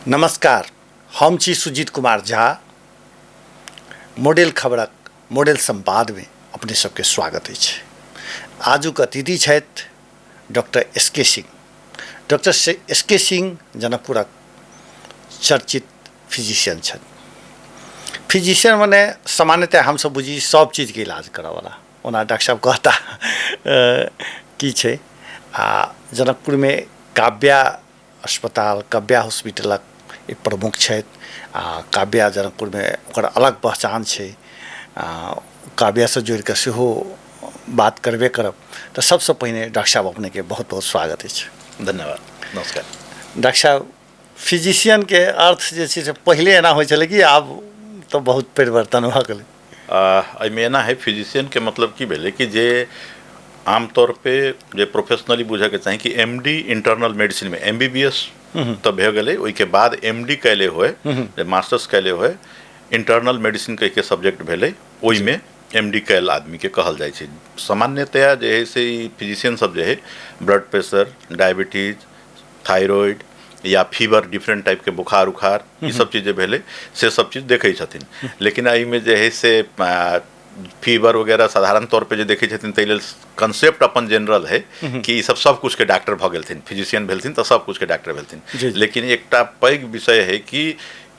नमस्कार, हम छी सुजीत कुमार झा। मॉडल खबरक मॉडल संवादमे अपने सबके स्वागत अछि। आजुक अतिथि छथि doctor S K Singh. Doctor S K Singh जनकपुरक चर्चित फिजिशियन छथि। फिजिशियन मने सामान्यतः हमसब बुझी सब चीजके इलाज करऽवला, ओना डॉक्टर साहब कहता की छै। आ जनकपुरमे काव्या अस्पताल, काव्या हॉस्पिटलक एक प्रमुख छथि आ काव्या जनकपुरमे ओकर अलग पहचान छै। आ काव्यासँ जोड़िकऽ सेहो बात करबे करब। तऽ सबसँ पहिने डॉक्टर साहब अपनेके बहुत बहुत स्वागत अछि। धन्यवाद, नमस्कार। डॉक्टर साहब, फिजिशियनके अर्थ जे छै से पहिले एना होइ छलै कि आब तऽ बहुत परिवर्तन भऽ गेलै? एहिमे एना है, फिजिशियनके मतलब की भेलै कि जे आमतौर पे जे प्रोफेशनली बुझैके चाही कि एम डी इंटरनल मेडिसिनमे एम बी बी एस तऽ भए गेलै, ओहिके बाद एम डी कैले होए, जे मास्टर्स कैले होए, इंटरनल मेडिसिन कहिके सब्जेक्ट भेलै, ओहिमे एम डी कैल आदमीके कहल जाइ छै। सामान्यतया जे है से ई फिजिशियन सब जे है ब्लड प्रेशर, डायबिटीज, थायराइड या फीवर, डिफरेंट टाइपके बुखार उखार, ई सब चीज जे भेलै से सब चीज देखै छथिन। लेकिन एहिमे जे है से फीवर वगैरह साधारण तौर पे जे देखै छथिन, ताहि लेल कंसेप्ट अपन जनरल है कि ई सब सब कुछके डॉक्टर भऽ गेलथिन, फिजिशियन भेलथिन तऽ सब कुछके डॉक्टर भेलथिन। लेकिन एकटा पैघ विषय है कि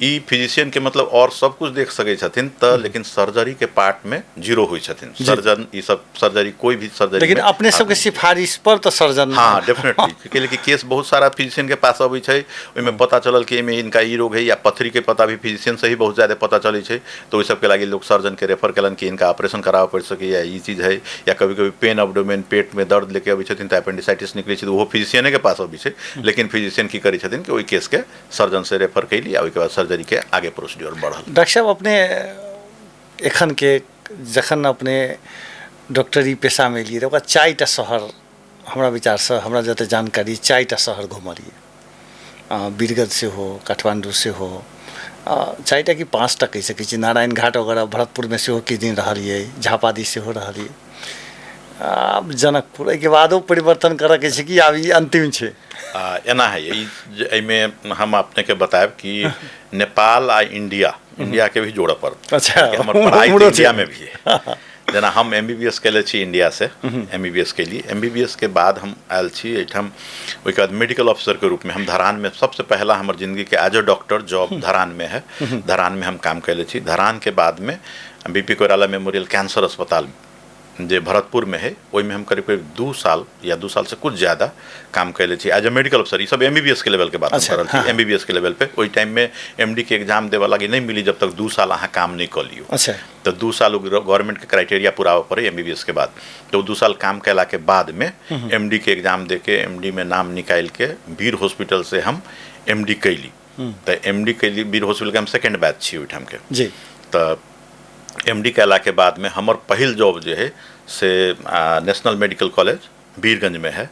ई फिजिशियन के मतलब और सब कुछ देख सकै छथिन तऽ, लेकिन सर्जरी के पार्ट में जीरो होइ छथिन। सर्जन ई सब सर्जरी, कोई भी सर्जरी। लेकिन अपने सबके सिफारिश पर तऽ सर्जन। हाँ, डेफिनेटली, कैले कि केस बहुत सारा फिजिशियन के पास अबै छै, ओहिमे पता चलल कि एहिमे इनका ई रोग है, या पथरी के पता भी फिजिशियन से ही बहुत ज़्यादा पता चलै छै, तऽ ओहि सबके लागि लोग सर्जन के रेफर केलनि कि इनका ऑपरेशन कराबऽ पड़ि सकैए, ई चीज है। या कभी कभी पेन एब्डोमेन, पेट में दर्द लेके अबै छथिन तऽ अपेंडिसाइटिस निकलै छै, तऽ ओहो फिजिशियने के पास अबै छै। लेकिन फिजिशियन की करै छथिन कि ओहि केस के सर्जन से रेफर कैली आ ओहिके बाद सर्जरी के आगे प्रोसीड्योर बढ़ल। डॉक्टर साहब, अपने एखन के जखन अपने डॉक्टरी पेशामे एलियै तऽ ओकरा 4टा शहर, हमरा विचारसँ, हमरा जते जानकारी, 4टा शहर घुमलियै, वीरगंज सेहो, काठमाण्डू सेहो, 4टा कि 5टा कहि सकै छी, नारायण घाट वगैरह, भरतपुरमे सेहो किछु दिन रहलियै, झापादी सेहो रहलियै, आब जनकपुर। एहिके बादो परिवर्तन करऽके छै कि आब ई अन्तिम छै? एना है, ई एहिमे हम अपनेके बतायब कि नेपाल आ इंडिया, इंडिया के भी जोड़ऽ पड़त। हमर पढ़ाइ उम्हरो छै। इंडिया में भी है। जेना हम एम बी बी एस केले छी, इंडिया से एम बी बी एस केली, एम बी बी एस के बाद हम आयल छी एहिठाम। ओहिके बाद मेडिकल ऑफिसर के रूप में हम धरान में, सबसे पहला हमर जिंदगी के as a doctor job Dharan में है, धरान में हम काम कैले छी। धरान के बाद में बी पी कोइराला मेमोरियल कैंसर अस्पताल जे भरतपुर में है, ओहिमे हम करीब करीब 2 साल या 2 साल से कुछ ज़्यादा काम कैले छी एज अ मेडिकल ऑफिसर। ई सब एम बी बी एस के लेवल के बात हम कर रहल छी। एम बी बी एस के लेवल पे ओहि टाइम में एम डी के एग्जाम देबऽ लागी नहि मिली जब तक 2 साल अहाँ काम नहि कऽ लियौ। तऽ 2 साल गवर्नमेंट के क्राइटेरिया पुराबऽ पड़े एम बी बी एस के बाद। तऽ ओ 2 साल काम कैला के बाद में एम डी के एग्जाम दे के, एम डी में नाम निकालि के वीर हॉस्पिटल से हम एम डी कैली। तऽ एम डी कैली वीर हॉस्पिटल के, हम सेकेंड बैच छी ओहिठाम के। तऽ एम डी कयलाके बादमे हमर पहिल जॉब जे है से नेशनल मेडिकल कॉलेज वीरगंजमे है।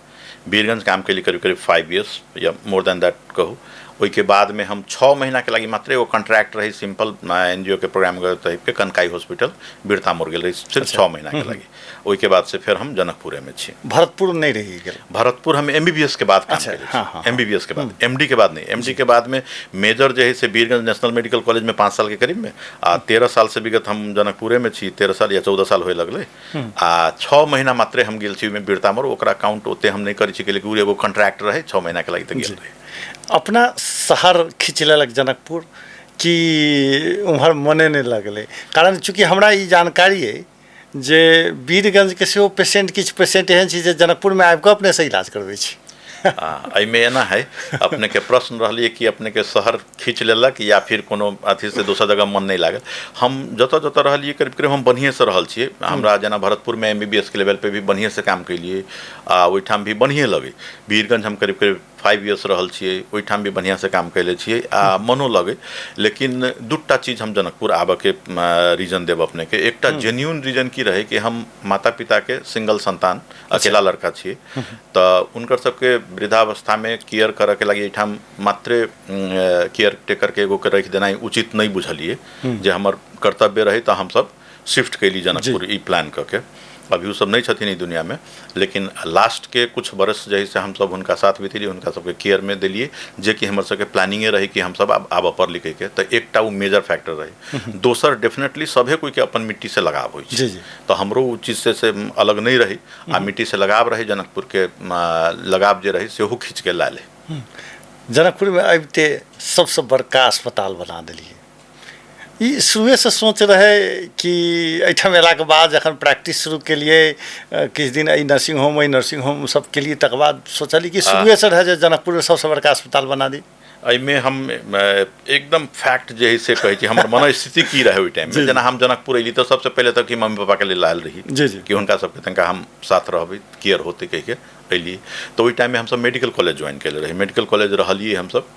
वीरगंज काम केली करीब करीब 5 इयर्स या मोर देन that कहू। ओहिके बादमे हम 6 महीनाके लागि मात्र एगो कॉन्ट्रैक्ट रही, सिंपल एन जी ओ के प्रोग्राम टाइपके, कनकाई हॉस्पिटल बिरतामोर गेल रही सिर्फ 6 महीनाके लागि। ओहिके बाद से फेर हम जनकपुरेमे छी। भरतपुर नहि रहि गेल? भरतपुर हम एम बी बी एस के बाद काम केने छी, एम बी बी एस के बाद, एम डी के बाद नहीं। एम डी के बाद में मेजर जे है से वीरगंज नेशनल मेडिकल कॉलेज में 5 साल के करीब में, आ 13 साल से विगत हम जनकपुरे में छी, 13 साल या 14 साल होए लगलै। आ 6 महीना मात्रे हम गेल छी ओहिमे बिरतामोर, ओकरा काउंट ओते हम नहि करै छी, लेकिन ओ एगो कॉन्ट्रैक्ट रहै 6 महीना के लागि तऽ गेल रही। अपना शहर खींच लेलक जनकपुर कि उम्हर मने नहि लगलै? कारण चूँकि हमरा ई जानकारी अइ जे वीरगंजके सेहो पेशेंट, किछु पेशेंट एहन छै जे जनकपुरमे आबि कऽ अपनेसँ इलाज करबै छै। एहिमे एना है, अपनेके प्रश्न रहलियै कि अपनेके शहर खींच लेलक या फिर कोनो अथी से दोसर जगह मन नहि लागल। हम जतऽ जतऽ रहलियै करीब करीब हम बढ़िएँसँ रहल छियै। हमरा जेना भरतपुरमे एम बी बी एस के लेवल पे भी बढ़िएँसँ काम केलियै आ ओहिठाम भी बढ़िएँ लगै। वीरगंज हम करीब करीब 5 इयर्स रहल छियै, ओहिठाम भी बढ़िआँसँ काम कयले छियै आ मनो लगै। लेकिन 2टा चीज हम जनकपुर आबऽके रीजन देब अपनेके। एकटा जेन्यून रीजन की रहै कि हम माता पिताके सिंगल संतान, अकेला लड़का छियै, तऽ हुनकर सबके वृद्धावस्थामे केयर करऽके लागि एहिठाम मात्रे केयर टेकरके एगोके राखि देनाइ उचित नहि बुझलियै, जे हमर कर्तव्य रहै, तऽ हमसब शिफ्ट कयली जनकपुर ई प्लान कऽ के। अभी ओ सब नहि छथिन ई दुनियामे, लेकिन लास्टके कुछ बरस जे है से हमसब हुनका साथ बितेलियै, हुनका सबके केयरमे देलियै, जेकि हमर सबके प्लानिंगे रहै कि हमसब आब आबऽ पड़लै कहिके। तऽ एकटा ओ मेजर फैक्टर रहै। दोसर डेफिनेटली सभे कोइके अपन मिट्टीसँ लगाव होइ छै, तऽ हमरो ओ चीजसँ से अलग नहि रही आ मिट्टीसँ लगाव रहै, जनकपुरके लगाव जे रहै सेहो खींचके लायल है। जनकपुरमे अबिते सबसँ बड़का अस्पताल बना देलियै। ई शुरुएसँ सोच रहै कि एहिठाम अयलाके बाद जखन प्रैक्टिस शुरू केलियै, किछु दिन एहि नर्सिंग होम एहि नर्सिंग होम सब केलियै, तकर बाद सोचलियै कि शुरुएसँ रहै जे जनकपुरमे सबसँ बड़का अस्पताल बना दी। एहिमे हम एकदम फैक्ट जे है से कहै छी, हमर मनस्थिति की रहै ओहि टाइममे। जेना हम जनकपुर अयली तऽ सबसँ पहिले तऽ कि मम्मी पापाके लेल आयल रही कि हुनका सबके तनिका हम साथ रहबै, केयर होतै कहिके अयली। तऽ ओहि टाइममे हमसब मेडिकल कॉलेज ज्वाइन कयले रही, मेडिकल कॉलेज रहलियै हमसब,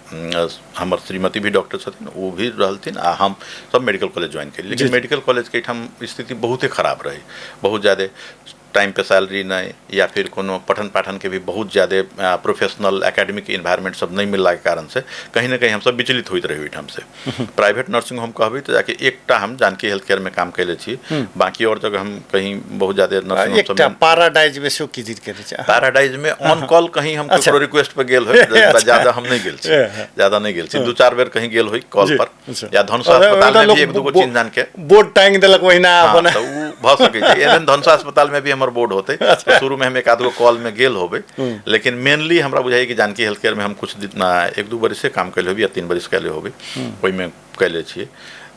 हमर श्रीमती भी डॉक्टर छथिन, ओ भी रहलथिन आ हम सब मेडिकल कॉलेज ज्वाइन केलियै। लेकिन मेडिकल कॉलेजके एहिठाम स्थिति बहुते खराब रहै, बहुत ज्यादे टाइम पे सैलरी नहि, या फिर कोनो पठन पाठनके भी बहुत ज्यादे प्रोफेशनल एकेडमिक इन्वायरमेंट सब नहि मिललाके कारणसँ कहीं ने कहीं हमसब विचलित होइत रही ओहिठामसँ। प्राइवेट नर्सिंग होम कहबै तऽ जाके एकटा हम जानकी हेल्थ केयरमे काम कयले छी, बाकी आओर जगह हम कहीं बहुत ज्यादे नर्सिंग होम एकटा पैराडाइज में सेहो की चीज केने छै? पैराडाइज में ऑन कॉल कहीं हम ककरो रिक्वेस्ट पर गेल होई, ज्यादा हम नहीं गेल छी, ज्यादा नहीं गेल छी, 2-4 बेर कहीं गेल होई कॉल पर, या धनुषा अस्पताल में भी 1-2 गो चिन्ह जान के बोर्ड टांग देलक ओहिना अपन, तऽ उ भऽ सकै छै। एहन धनुषा अस्पताल में भी हमर बोर्ड होतै तऽ शुरू में हम 1-2 गो कॉल में गेल होबै, लेकिन मेनली हमरा बुझाइए कि जानकी हेल्थ केयर में हम कुछ दिन 1-2 बरिस से काम कैले होबै या 3 बरिस कैले होबै, ओहिमे कैले छियै।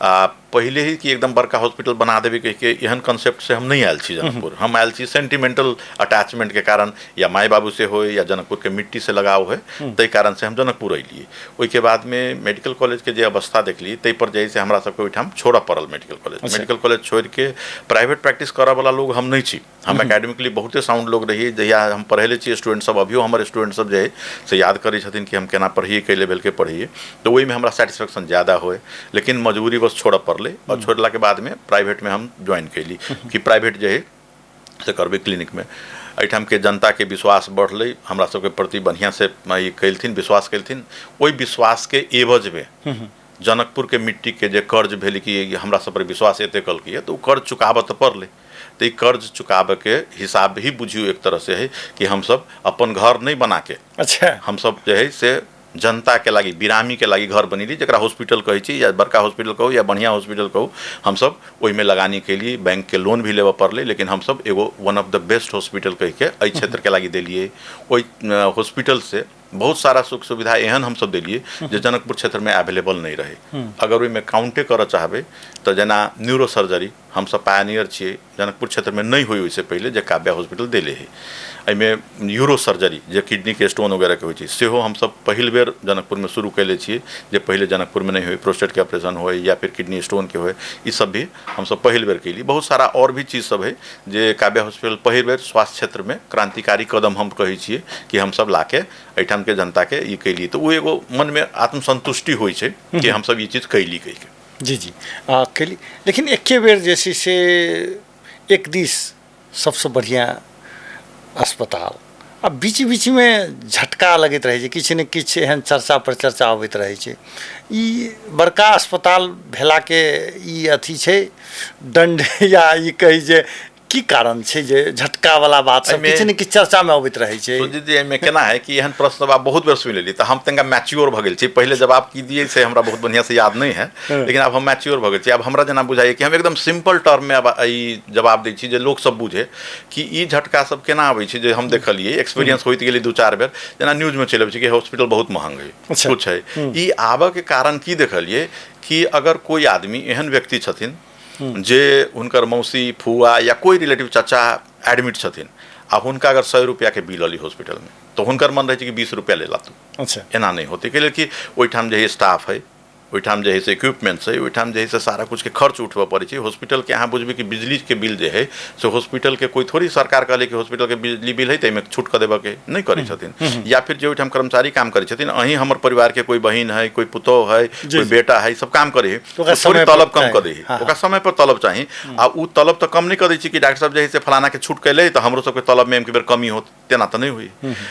आ पहिले ही कि एकदम बड़का हॉस्पिटल बना देबै कहिके एहन कॉन्सेप्ट से हम नहीं आयल छी जनकपुर। हम आयल छी सेंटिमेंटल अटैचमेंट के कारण, या माय बाबू से होय या जनकपुर के मिट्टी से लगाव होय, ताहि कारण से हम जनकपुर अयलियै। ओहिके बादमे मेडिकल कॉलेज के जे अवस्था देखलियै ताहि पर जे से हमरा सबके ओहिठाम छोड़ऽ पड़ल मेडिकल कॉलेज। मेडिकल कॉलेज छोड़िके प्राइवेट प्रैक्टिस करऽ वाला लोग हम नहीं छी। हम एकेडमिकली बहुते साउंड लोग रहियै। जहिया हम पढ़ेले छियै स्टूडेंट सब, अभियो हमर स्टूडेंट सब जे है से याद करै छथिन कि हम केना पढ़ियै, कै लेवलके पढ़ियै, तऽ ओहिमे हमरा सेटिस्फेक्शन ज़्यादा होय। लेकिन मजबूरी बस छोड़ऽ पड़लै और छोड़लाके बादमे प्राइवेटमे हम ज्वाइन कैली कि प्राइवेट जे है से करबै क्लिनिकमे। एहिठामके जनताके विश्वास बढ़लै हमरा सबके प्रति, बढ़िआँ से ई कयलथिन, विश्वास कयलथिन। ओहि विश्वासके एवजमे जनकपुरके मिट्टीके जे कर्ज भेल कि हमरा सब पर विश्वास एते कलकै तऽ ओ कर्ज चुकाबऽ तऽ पड़लै। तऽ ई कर्ज चुकाबऽके हिसाब ही बुझियौ एक तरह से है कि हमसब अपन घर नहीं बनाके, अच्छा, हमसब जे है से जनता के लागि, बिरामी के लागि घर बनेली, जकरा हॉस्पिटल कहै छी, या बड़का हॉस्पिटल कहू या बढ़िआँ हॉस्पिटल कहू, हमसब ओहिमे लगानी केलियै। बैंक के लोन भी लेबऽ पड़लै, लेकिन हमसब एगो one of the best hospital कहिके एहि क्षेत्रके लागि देलियै। ओहि हॉस्पिटल से बहुत सारा सुख सुविधा एहन हमसब देलियै जे जनकपुर क्षेत्रमे अवेलेबल नहीं रहे। अगर ओहिमे काउंटे करऽ चाहबै तऽ जेना न्यूरो सर्जरी हमसब पायनियर छियै, जनकपुर क्षेत्रमे नहीं होइ ओहिसँ पहिले जे काव्या हॉस्पिटल देले है। एहिमे यूरो सर्जरी जे किडनीके स्टोन वगैरहके होइ छै सेहो हमसब पहिल बेर जनकपुरमे शुरू कयले छियै, जे पहिले जनकपुरमे नहीं होइ। प्रोस्टेटके ऑपरेशन होइ या फिर किडनी स्टोनके होइ, ई सब भी हमसब पहिल बेर कयली। बहुत सारा और भी चीज सब है जे काव्या हॉस्पिटल पहिल बेर स्वास्थ्य क्षेत्रमे क्रांतिकारी कदम हम कहै छियै कि हमसब लाके एहिठामके जनताके ई कयली। तऽ ओ एगो मनमे आत्मसंतुष्टि होइ छै कि हमसब ई चीज कयली कहिके। जी जी कयली। लेकिन एके बेर जे छै से एक दिस सबसँ बढ़िआँ अस्पताल आ बीच बीचमे झटका लगैत रहै छै, किछु ने किछु एहन चर्चा पर चर्चा अबैत रहै छै। ई बड़का अस्पताल भेलाके ई अथी छै दण्ड या ई कही जे की कारण छै जे झटका वाला बात सब किछु ने किछु चर्चामे अबैत रहै छै? सुजीत जी, एहिमे केना है कि एहन प्रश्न आब बहुत बेर सुनि लेली तऽ हम तनिका मैच्योर भऽ गेल छी। पहिले जवाब की दियै से हमरा बहुत बढ़िआँ से याद नहीं है, लेकिन आब हम मैच्योर भऽ गेल छी। आब हमरा जेना बुझाइए कि हम एकदम सिंपल टर्ममे आब ई जवाब दै छी जे लोक सब बुझे कि ई झटका सब केना आबै छै। जे हम देखलियै एक्सपीरियंस होइत गेलै 2-4 बेर, जेना न्यूजमे चलि अबै छै कि हॉस्पिटल बहुत महंग है, कुछ है। ई आबऽके कारण की देखलियै कि अगर कोइ आदमी एहन व्यक्ति छथिन जे हुनकर मौसी फुआ या कोई रिलेटिव चाचा एडमिट छथिन आ हुनका अगर 100 रुपया के बिल अली हॉस्पिटल में तो हुनकर मन रहै छै कि 20 रुपया ले ला तू। अच्छा, एना नहीं होते के कि ओहिठाम जे स्टाफ है, ओहिठाम जे है से इक्विपमेंट्स है, ओहिठाम जे है से सारा कुछ के खर्च उठबऽ पड़ै छै। हॉस्पिटल के अहाँ बुझबै कि बिजली के बिल जे है से हॉस्पिटल के कोई थोड़ी सरकार कहले कि हॉस्पिटल के बिजली बिल है तऽ एहिमे छूट कऽ देबऽ के नहीं करै छथिन। या फिर जे ओहिठाम कर्मचारी काम करै छथिन, अहीं हमर परिवार के कोई बहिन है, कोई पुतोह है, कोई बेटा है, सब काम करै है, थोड़ी तलब कम कऽ दै है, ओकरा समय पर तलब चाही। आ उ तलब तऽ कम नहीं कऽ दै छै कि डॉक्टर साहब जे है से फलाना के छूट कैले तऽ हमरो सबके तलब में एमके बेर कमी होत, तेना तऽ नहीं हुई।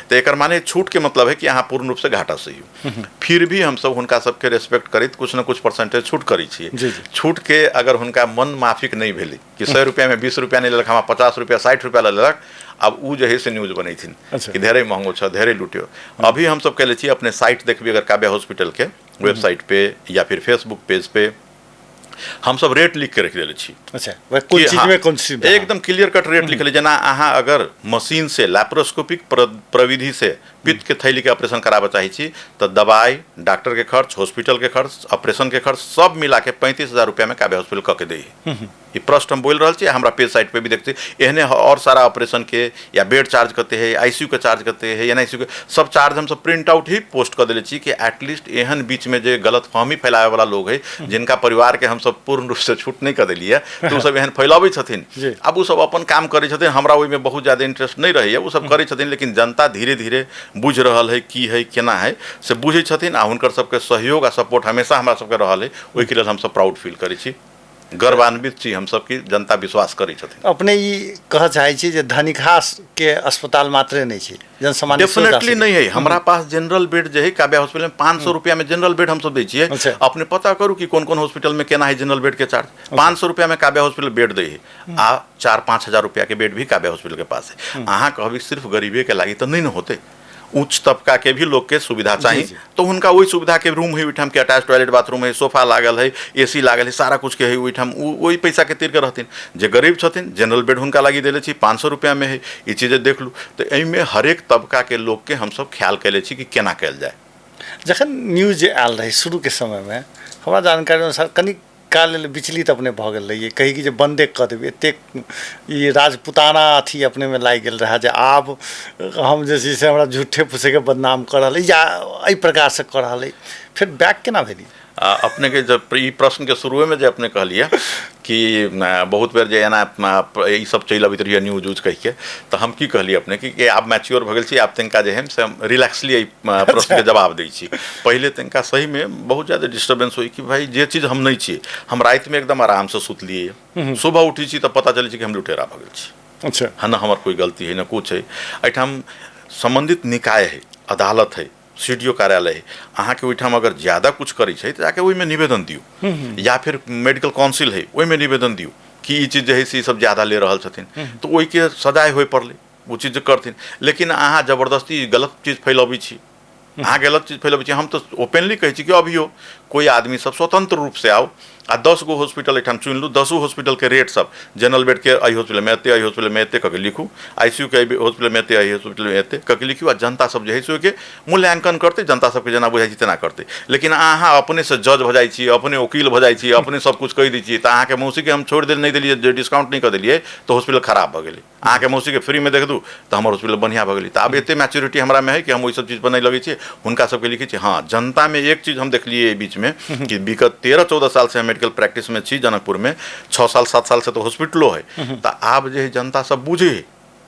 तऽ एकर माने छूट के मतलब है कि अहाँ पूर्ण रूप से घाटा सही हो। फिर भी हमसब हुनका सबके रेस्पेक्ट करैत कुछ न कुछ परसेंटेज छूट करै छियै। जी, जी। छूट के अगर हुनका मन माफिक नहि भेलै कि 100 रुपैआमे 20 रुपैआ नहि लेलक, हमरा 50 रुपैआ 60 रुपैआ लऽ लेलक, आब ओ जे है से न्यूज बनेथिन कि धेरै महंगो छ, धेरै लुट्यो। अभी हमसब कैले छी अपने साइट देखबी अगर काव्या हॉस्पिटल के वेबसाइट पे या फिर फेसबुक पेज पे हमसब रेट लिख के रख देले छी। अच्छा, वह कोन चीज में कोन चीज? एकदम क्लियर कट रेट लिखले। जेना अहाँ अगर मशीन से लैप्रोस्कोपिक प्रविधि से पित्त के थैली के ऑपरेशन कराबऽ चाहै छी तऽ दवाई, डॉक्टर के खर्च, हॉस्पिटल के खर्च, ऑपरेशन के खर्च सब मिला के 35,000 रुपया में काव्या हॉस्पिटल कऽ के दै है। ई प्रश्न हम बोलि रहल छी, हमरा पेज साइट पे भी देखते एहने और सारा ऑपरेशन के या बेड चार्ज कते है, आईसीयू के चार्ज कते है, एनआईसीयू के सब चार्ज हम सब प्रिंट आउट ही पोस्ट कऽ देले छी कि एटलीस्ट एहन बीच में जे गलतफहमी फैलावे वाला लोग है जिनका परिवार के हम सब पूर्ण रूप से छूट नहीं कऽ देलियै तऽ ओ सब एहन फैलाबै छथिन। आब ओ सब अपन काम करै छथिन, हमरा ओहिमे बहुत ज्यादा इंटरेस्ट नहीं रहैए, ओ सब करै छथिन, लेकिन जनता धीरे धीरे बुझि रहल है की है केना है से बुझै छथिन आ हुनकर सबके सहयोग आ सपोर्ट हमेशा हमरा सबके रहल है। ओहिके लेल हमसब प्राउड फील करै छी, गर्वान्वित छी हमसब कि जनता विश्वास करै छथिन। अपने ई कहऽ चाहै छी जे धनिकहा के अस्पताल मात्रे नहि छै, जनसामान्य सेहो जा डेफिनेटली सकै। नहीं है। हमरा पास जनरल बेड जे है काव्या हॉस्पिटल में 500 रुपया में जनरल बेड हमसब दै छियै। अपने पता करू कि कोन कोन हॉस्पिटल में केना है जनरल बेड के चार्ज। 500 रुपया में काव्या हॉस्पिटल बेड दै है आ 4-5 हजार रुपया के बेड भी काव्या हॉस्पिटल के पास है। अहाँ कहबी सिर्फ गरीबे के लागी तऽ नहीं न होते, उच्च तबका के भी लोग के सुविधा चाही तो हुनका ओहि सुविधा के रूम है ओहिठाम के अटैच टॉयलेट बाथरूम है, सोफा लागल है, एसी लागल है, सारा कुछ के है ओहिठाम, ओहि पैसा के तीर के रहथिन। जे गरीब छथिन जनरल बेड हुनका लागी देले छी 500 रुपया में है। ई चीज देख लू तऽ एहिमे हरेक तबका के लोग के हमसब ख्याल कैले छी कि केना कयल जाय। जखन न्यूज आयल रहै शुरू के समय में हमरा जानकारी अनुसार कनी काल लेल विचलित अपने भऽ गेल रहियै, कही कि जे बन्दे कऽ देबै, एतेक ई राजपुताना अथी अपनेमे लागि गेल रहए जे आब हम जे छै से हमरा झूठे फूसेके बदनाम कऽ रहल अइ या एहि प्रकारसँ कऽ रहल अइ, फेर बैक केना भेलियै? अपनेके जब ई प्रश्नके शुरुएमे जे अपने कहलियै कि बहुत बेर जे एना ई सब चलि अबैत रहैए न्यूज उज कहिके, तऽ हम की कहलियै अपने कि आब मैच्योर भऽ गेल छी, आब तनिका जे है से हम रिलैक्सली एहि प्रश्नके जवाब दै छी। पहिले तनिका सहीमे बहुत ज्यादा डिस्टर्बेंस होइ कि भाई जे चीज हम नहि छियै, हम रातिमे एकदम आरामसँ सुतलियै, सुबह उठै छी तऽ पता चलै छै कि हम लुटेरा भऽ गेल छी। अच्छा, हँ, न हमर कोइ गलती है न कुछ है। एहिठाम सम्बन्धित निकाय है, अदालत है, सीडीओ कार्यालय है, अहाँके ओहिठाम अगर ज्यादा कुछ करै छै तऽ जाके ओहिमे निवेदन दियौ, या फिर मेडिकल काउंसिल है ओहिमे निवेदन दियौ कि ई चीज जे है से ई सब ज्यादा ले रहल छथिन, तऽ ओहिके सजाय होइ पड़लै, ओ चीज करथिन। लेकिन अहाँ जबरदस्ती गलत चीज फैलबै छी, अहाँ गलत चीज फैलबै छी। हम तऽ ओपनली कहै छी कि अभियो कोइ आदमी सब स्वतंत्र रूप से आउ आ 10 गो हॉस्पिटल एहिठाम चुनि लू, 10 हॉस्पिटल के रेट सब जनरल बेड के एहि हॉस्पिटल में एते, एहि हॉस्पिटल में एते कऽ के लिखू, आईसीयू के एहि हॉस्पिटल में एते, एहि हॉस्पिटल में एते कऽ के लिखू आ जनता सब जे है से ओहिके मूल्यांकन करतै, जनता सबके जेना बुझाइ छै तेना करतै। लेकिन अहाँ अपने से जज भऽ जाइ छी, अपने वकील भऽ जाइ छी, अपने सब कुछ कहि दै छियै, तऽ अहाँके मौसीके हम छोड़ि देल नहि देलियै, जे डिस्काउंट नहि कऽ देलियै तऽ हॉस्पिटल खराब भऽ गेलै, अहाँके मौसीके फ्रीमे देख दू तऽ हमर हॉस्पिटल बढ़िआँ भऽ गेलै। तऽ आब एते मैच्योरिटी हमरामे है कि हम ओहि सब चीज पर नहि लगै छियै, हुनका सबके लिखै छियै। हँ, जनतामे एक चीज हम देखलियै एहि बीचमे कि विगत 13-14 साल से हम मेडिकल प्रैक्टिस में छी जनकपुर में, 6 साल 7 साल से तो हॉस्पिटलो है, तऽ आब जे है जनता सब बुझे है,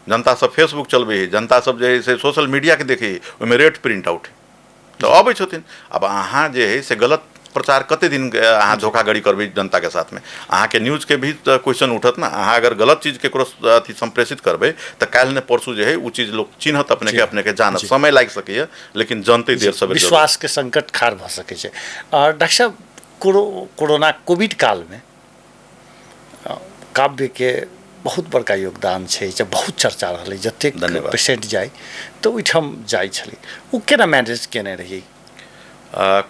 जनता सब फेसबुक चलबै है, जनता सब जे है से सोशल मीडिया के देखे है, ओहिमे रेट प्रिंट आउट है तऽ अबै छथिन। आब अहाँ जे है से गलत प्रचार कते दिन अहाँ धोखाधड़ी करबै जनता के साथ में, अहाँके न्यूज के भी क्वेश्चन उठत ना। अहाँ अगर गलत चीज केकरो अथी संप्रेषित करबै तऽ काल्हि ने परसू जे है ओ चीज लोग चिन्हत, अपने के अपने के जानत, समय लागि सकैए लेकिन जनतै देर सबेर। विश्वास के संकट खाड़ भऽ सकै छै। डॉक्टर साहब, कोरोना कोविड कालमे काव्य के बहुत बड़का योगदान छै, जब बहुत चर्चा रहलै, जतेक पेशेंट जाइ तऽ ओहिठाम जाइ छलै, ओ केना मैनेज केने रहियै?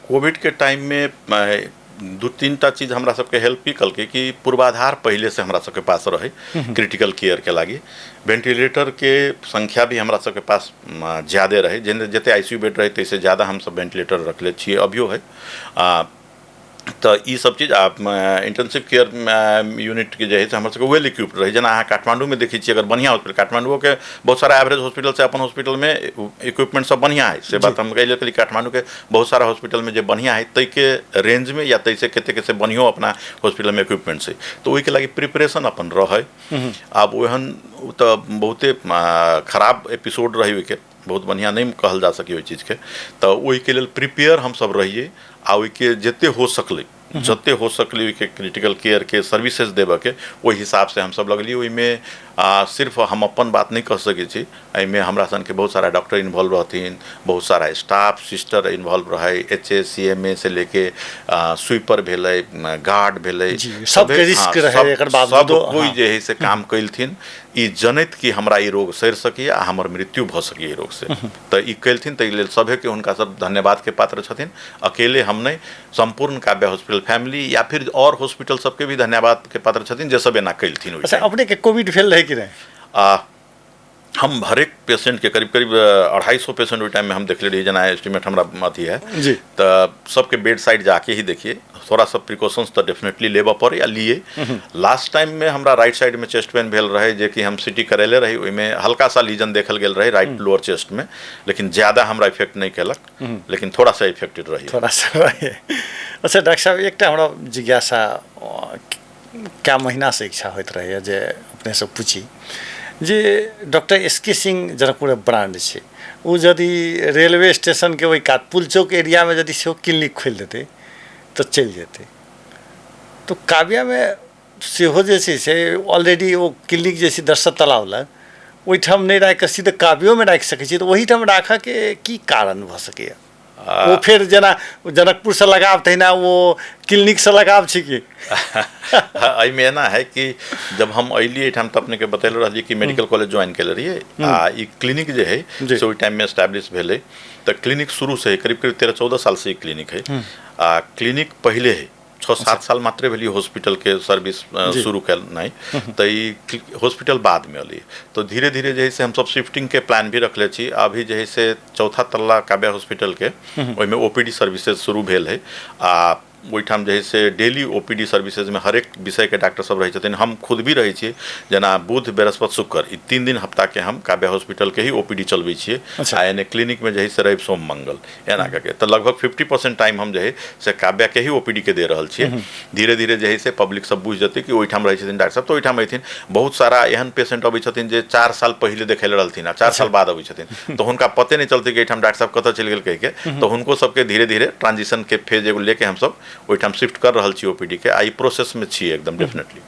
कोविड के टाइम में 2-3 टा चीज हमरा सबके हेल्प की कलकै कि पूर्वाधार पहले से हमरा सबके पास रहे क्रिटिकल केयर के लागी, वेंटिलेटर के संख्या भी हमरा सबके पास ज्यादे रहे, जते आईसीयू बेड रहे तैसे ज्यादा हम सब वेंटिलेटर रखले छियै, अभियो है। तऽ ई सब चीज आ इंटेंसिव केयर यूनिट के जे है से हमर सबके वेल इक्विप्ड रहे। जेना अहाँ काठमांडू में देखै छियै, अगर बढ़िआँ हॉस्पिटल, काठमांडुओ के बहुत सारा एवरेज हॉस्पिटल से अपन हॉस्पिटल में इक्विपमेंट सब बढ़िआँ है, से बात हम कहि लेल काठमांडू के बहुत सारा हॉस्पिटल में जे बढ़िआँ है ताहिके रेंज में या ताहिसँ कतेक से बढ़िओ अपना हॉस्पिटल में इक्विपमेंट छै, तऽ ओहिके लागि प्रिपरेशन अपन रहै। आब ओहन तऽ बहुते खराब एपिसोड रहै ओहिके, बहुत बढ़िआँ नहि कहल जा सकै ओहि चीजके, तऽ ओहिके लेल प्रिपेयर हमसब रहियै आ ओहिके जते हो सकलै जते हो सकली ओहिके क्रिटिकल केयरके सर्विसेज देबऽके ओहि हिसाबसँ हमसब लगलियै। ओहिमे सिर्फ हम अपन बात नहि कह सकै छी, एहिमे हमरा सनके बहुत सारा डॉक्टर इन्वॉल्व रहथिन, बहुत सारा स्टाफ सिस्टर इन्वॉल्व रहै, HA CMA से लेके स्वीपर भेलै, गार्ड भेलै, सबके रिस्क रहै, एकर बावजूद सब कोइ जे है से काम कयलथिन ई जनैत कि हमरा ई रोग सरि सकैए आ हमर मृत्यु भऽ सकैए ई रोगसँ, तऽ ई कयलथिन। ताहि लेल सभेके हुनका सब धन्यवादके पात्र छथिन, अकेले हम नहि, सम्पूर्ण काव्या हॉस्पिटल फैमिली या फिर और हॉस्पिटल सबके भी धन्यवादके पात्र छथिन जे सब एना कयलथिन। अच्छा, अपनेके कोविड भेल रहै कि नहि? हम हरेक पेशेंटके करीब करीब 250 पेशेंट ओहि टाइममे हम देखले रही, जेना एस्टिमेट हमरा अथी है, तऽ सबके बेड साइड जाके ही देखिए, थोड़ा सा प्रिकॉशंस तऽ डेफिनेटली लेबऽ पड़े या लिए। लास्ट टाइममे हमरा राइट साइडमे चेस्ट पेन भेल रहै, जे कि हम सिटी करेले रही, ओहिमे हल्का सा लीजन देखल गेल रहै राइट लोअर चेस्टमे, लेकिन ज़्यादा हमरा इफेक्ट नहि केलक, लेकिन थोड़ा सा इफेक्टेड रही, थोड़ा सा रही। अच्छा डॉक्टर साहब, एकटा हमरा जिज्ञासा कए महीनासँ इच्छा होइत रहैए जे अपनेसँ पूछी जे डॉक्टर एस के सिंह जनकपुर ब्रांड छै, ओ यदि रेलवे स्टेशनके ओहि कात पुलचौक एरियामे यदि सेहो क्लिनिक खोलि देतै तऽ चलि जेतै, तऽ काव्यामे सेहो जे छै से ऑलरेडी ओ क्लिनिक जे छै दशरथ तलाब लग ओहिठाम नहि राखिकऽ सीधे काव्योमे राखि सकै छी, तऽ ओहिठाम राखऽके की कारण भऽ सकैए? ओ फेर जेना जनकपुरसँ लगाव तहिना ओ क्लिनिकसँ लगाव छै कि? एहिमे एना है कि जब हम अयलियै एहिठाम तऽ अपनेके बतेले रहलियै कि मेडिकल कॉलेज ज्वाइन केले रहियै आ ई क्लिनिक जे है से ओहि टाइममे एस्टैब्लिश भेलै। तऽ क्लिनिक शुरूसँ है, करीब करीब 13-14 सालसँ ई क्लिनिक है आ क्लिनिक पहिले है 6-7 साल मात्रे भेलियै हॉस्पिटलके सर्विस शुरू केनाइ, तऽ ई हॉस्पिटल बादमे अयलै। तऽ धीरे धीरे जे है से हमसब शिफ्टिंगके प्लान भी रखले छी। अभी जे है से चौथा तल्ला काव्या हॉस्पिटलके ओहिमे OPD services शुरू भेल है आ ओहिठाम जे है से डेली OPD सर्विसेजमे हरेक विषयके डॉक्टर सब रहै छथिन। हम खुद भी रहै छियै, जेना बुध बृहस्पति शुक्र ई 3 दिन हफ्ताके हम काव्या हॉस्पिटलके ही OPD चलबै छियै आ एने क्लिनिकमे जे है से रवि सोम मंगल एना करके, तऽ लगभग 50% टाइम हम जे है से काव्याके ही OPD के दे रहल छियै। धीरे धीरे जे है से पब्लिक सब बुझि जेतै कि ओहिठाम रहै छथिन डॉक्टर साहब तऽ ओहिठाम अयथिन। बहुत सारा एहन पेशेंट अबै छथिन जे 4 साल पहिले देखै लए रहलथिन आ 4 साल बाद अबै छथिन, तऽ हुनका पते नहि चलतै कि एहिठाम डॉक्टर साहब कतऽ चलि गेल कहिके, तऽ हुनको सबके धीरे धीरे ट्रांजिशनके फेज एगो लेके हमसब ओहिठाम शिफ्ट कर रहल छी OPD के आ ई प्रोसेसमे छियै एकदम डेफिनेटली।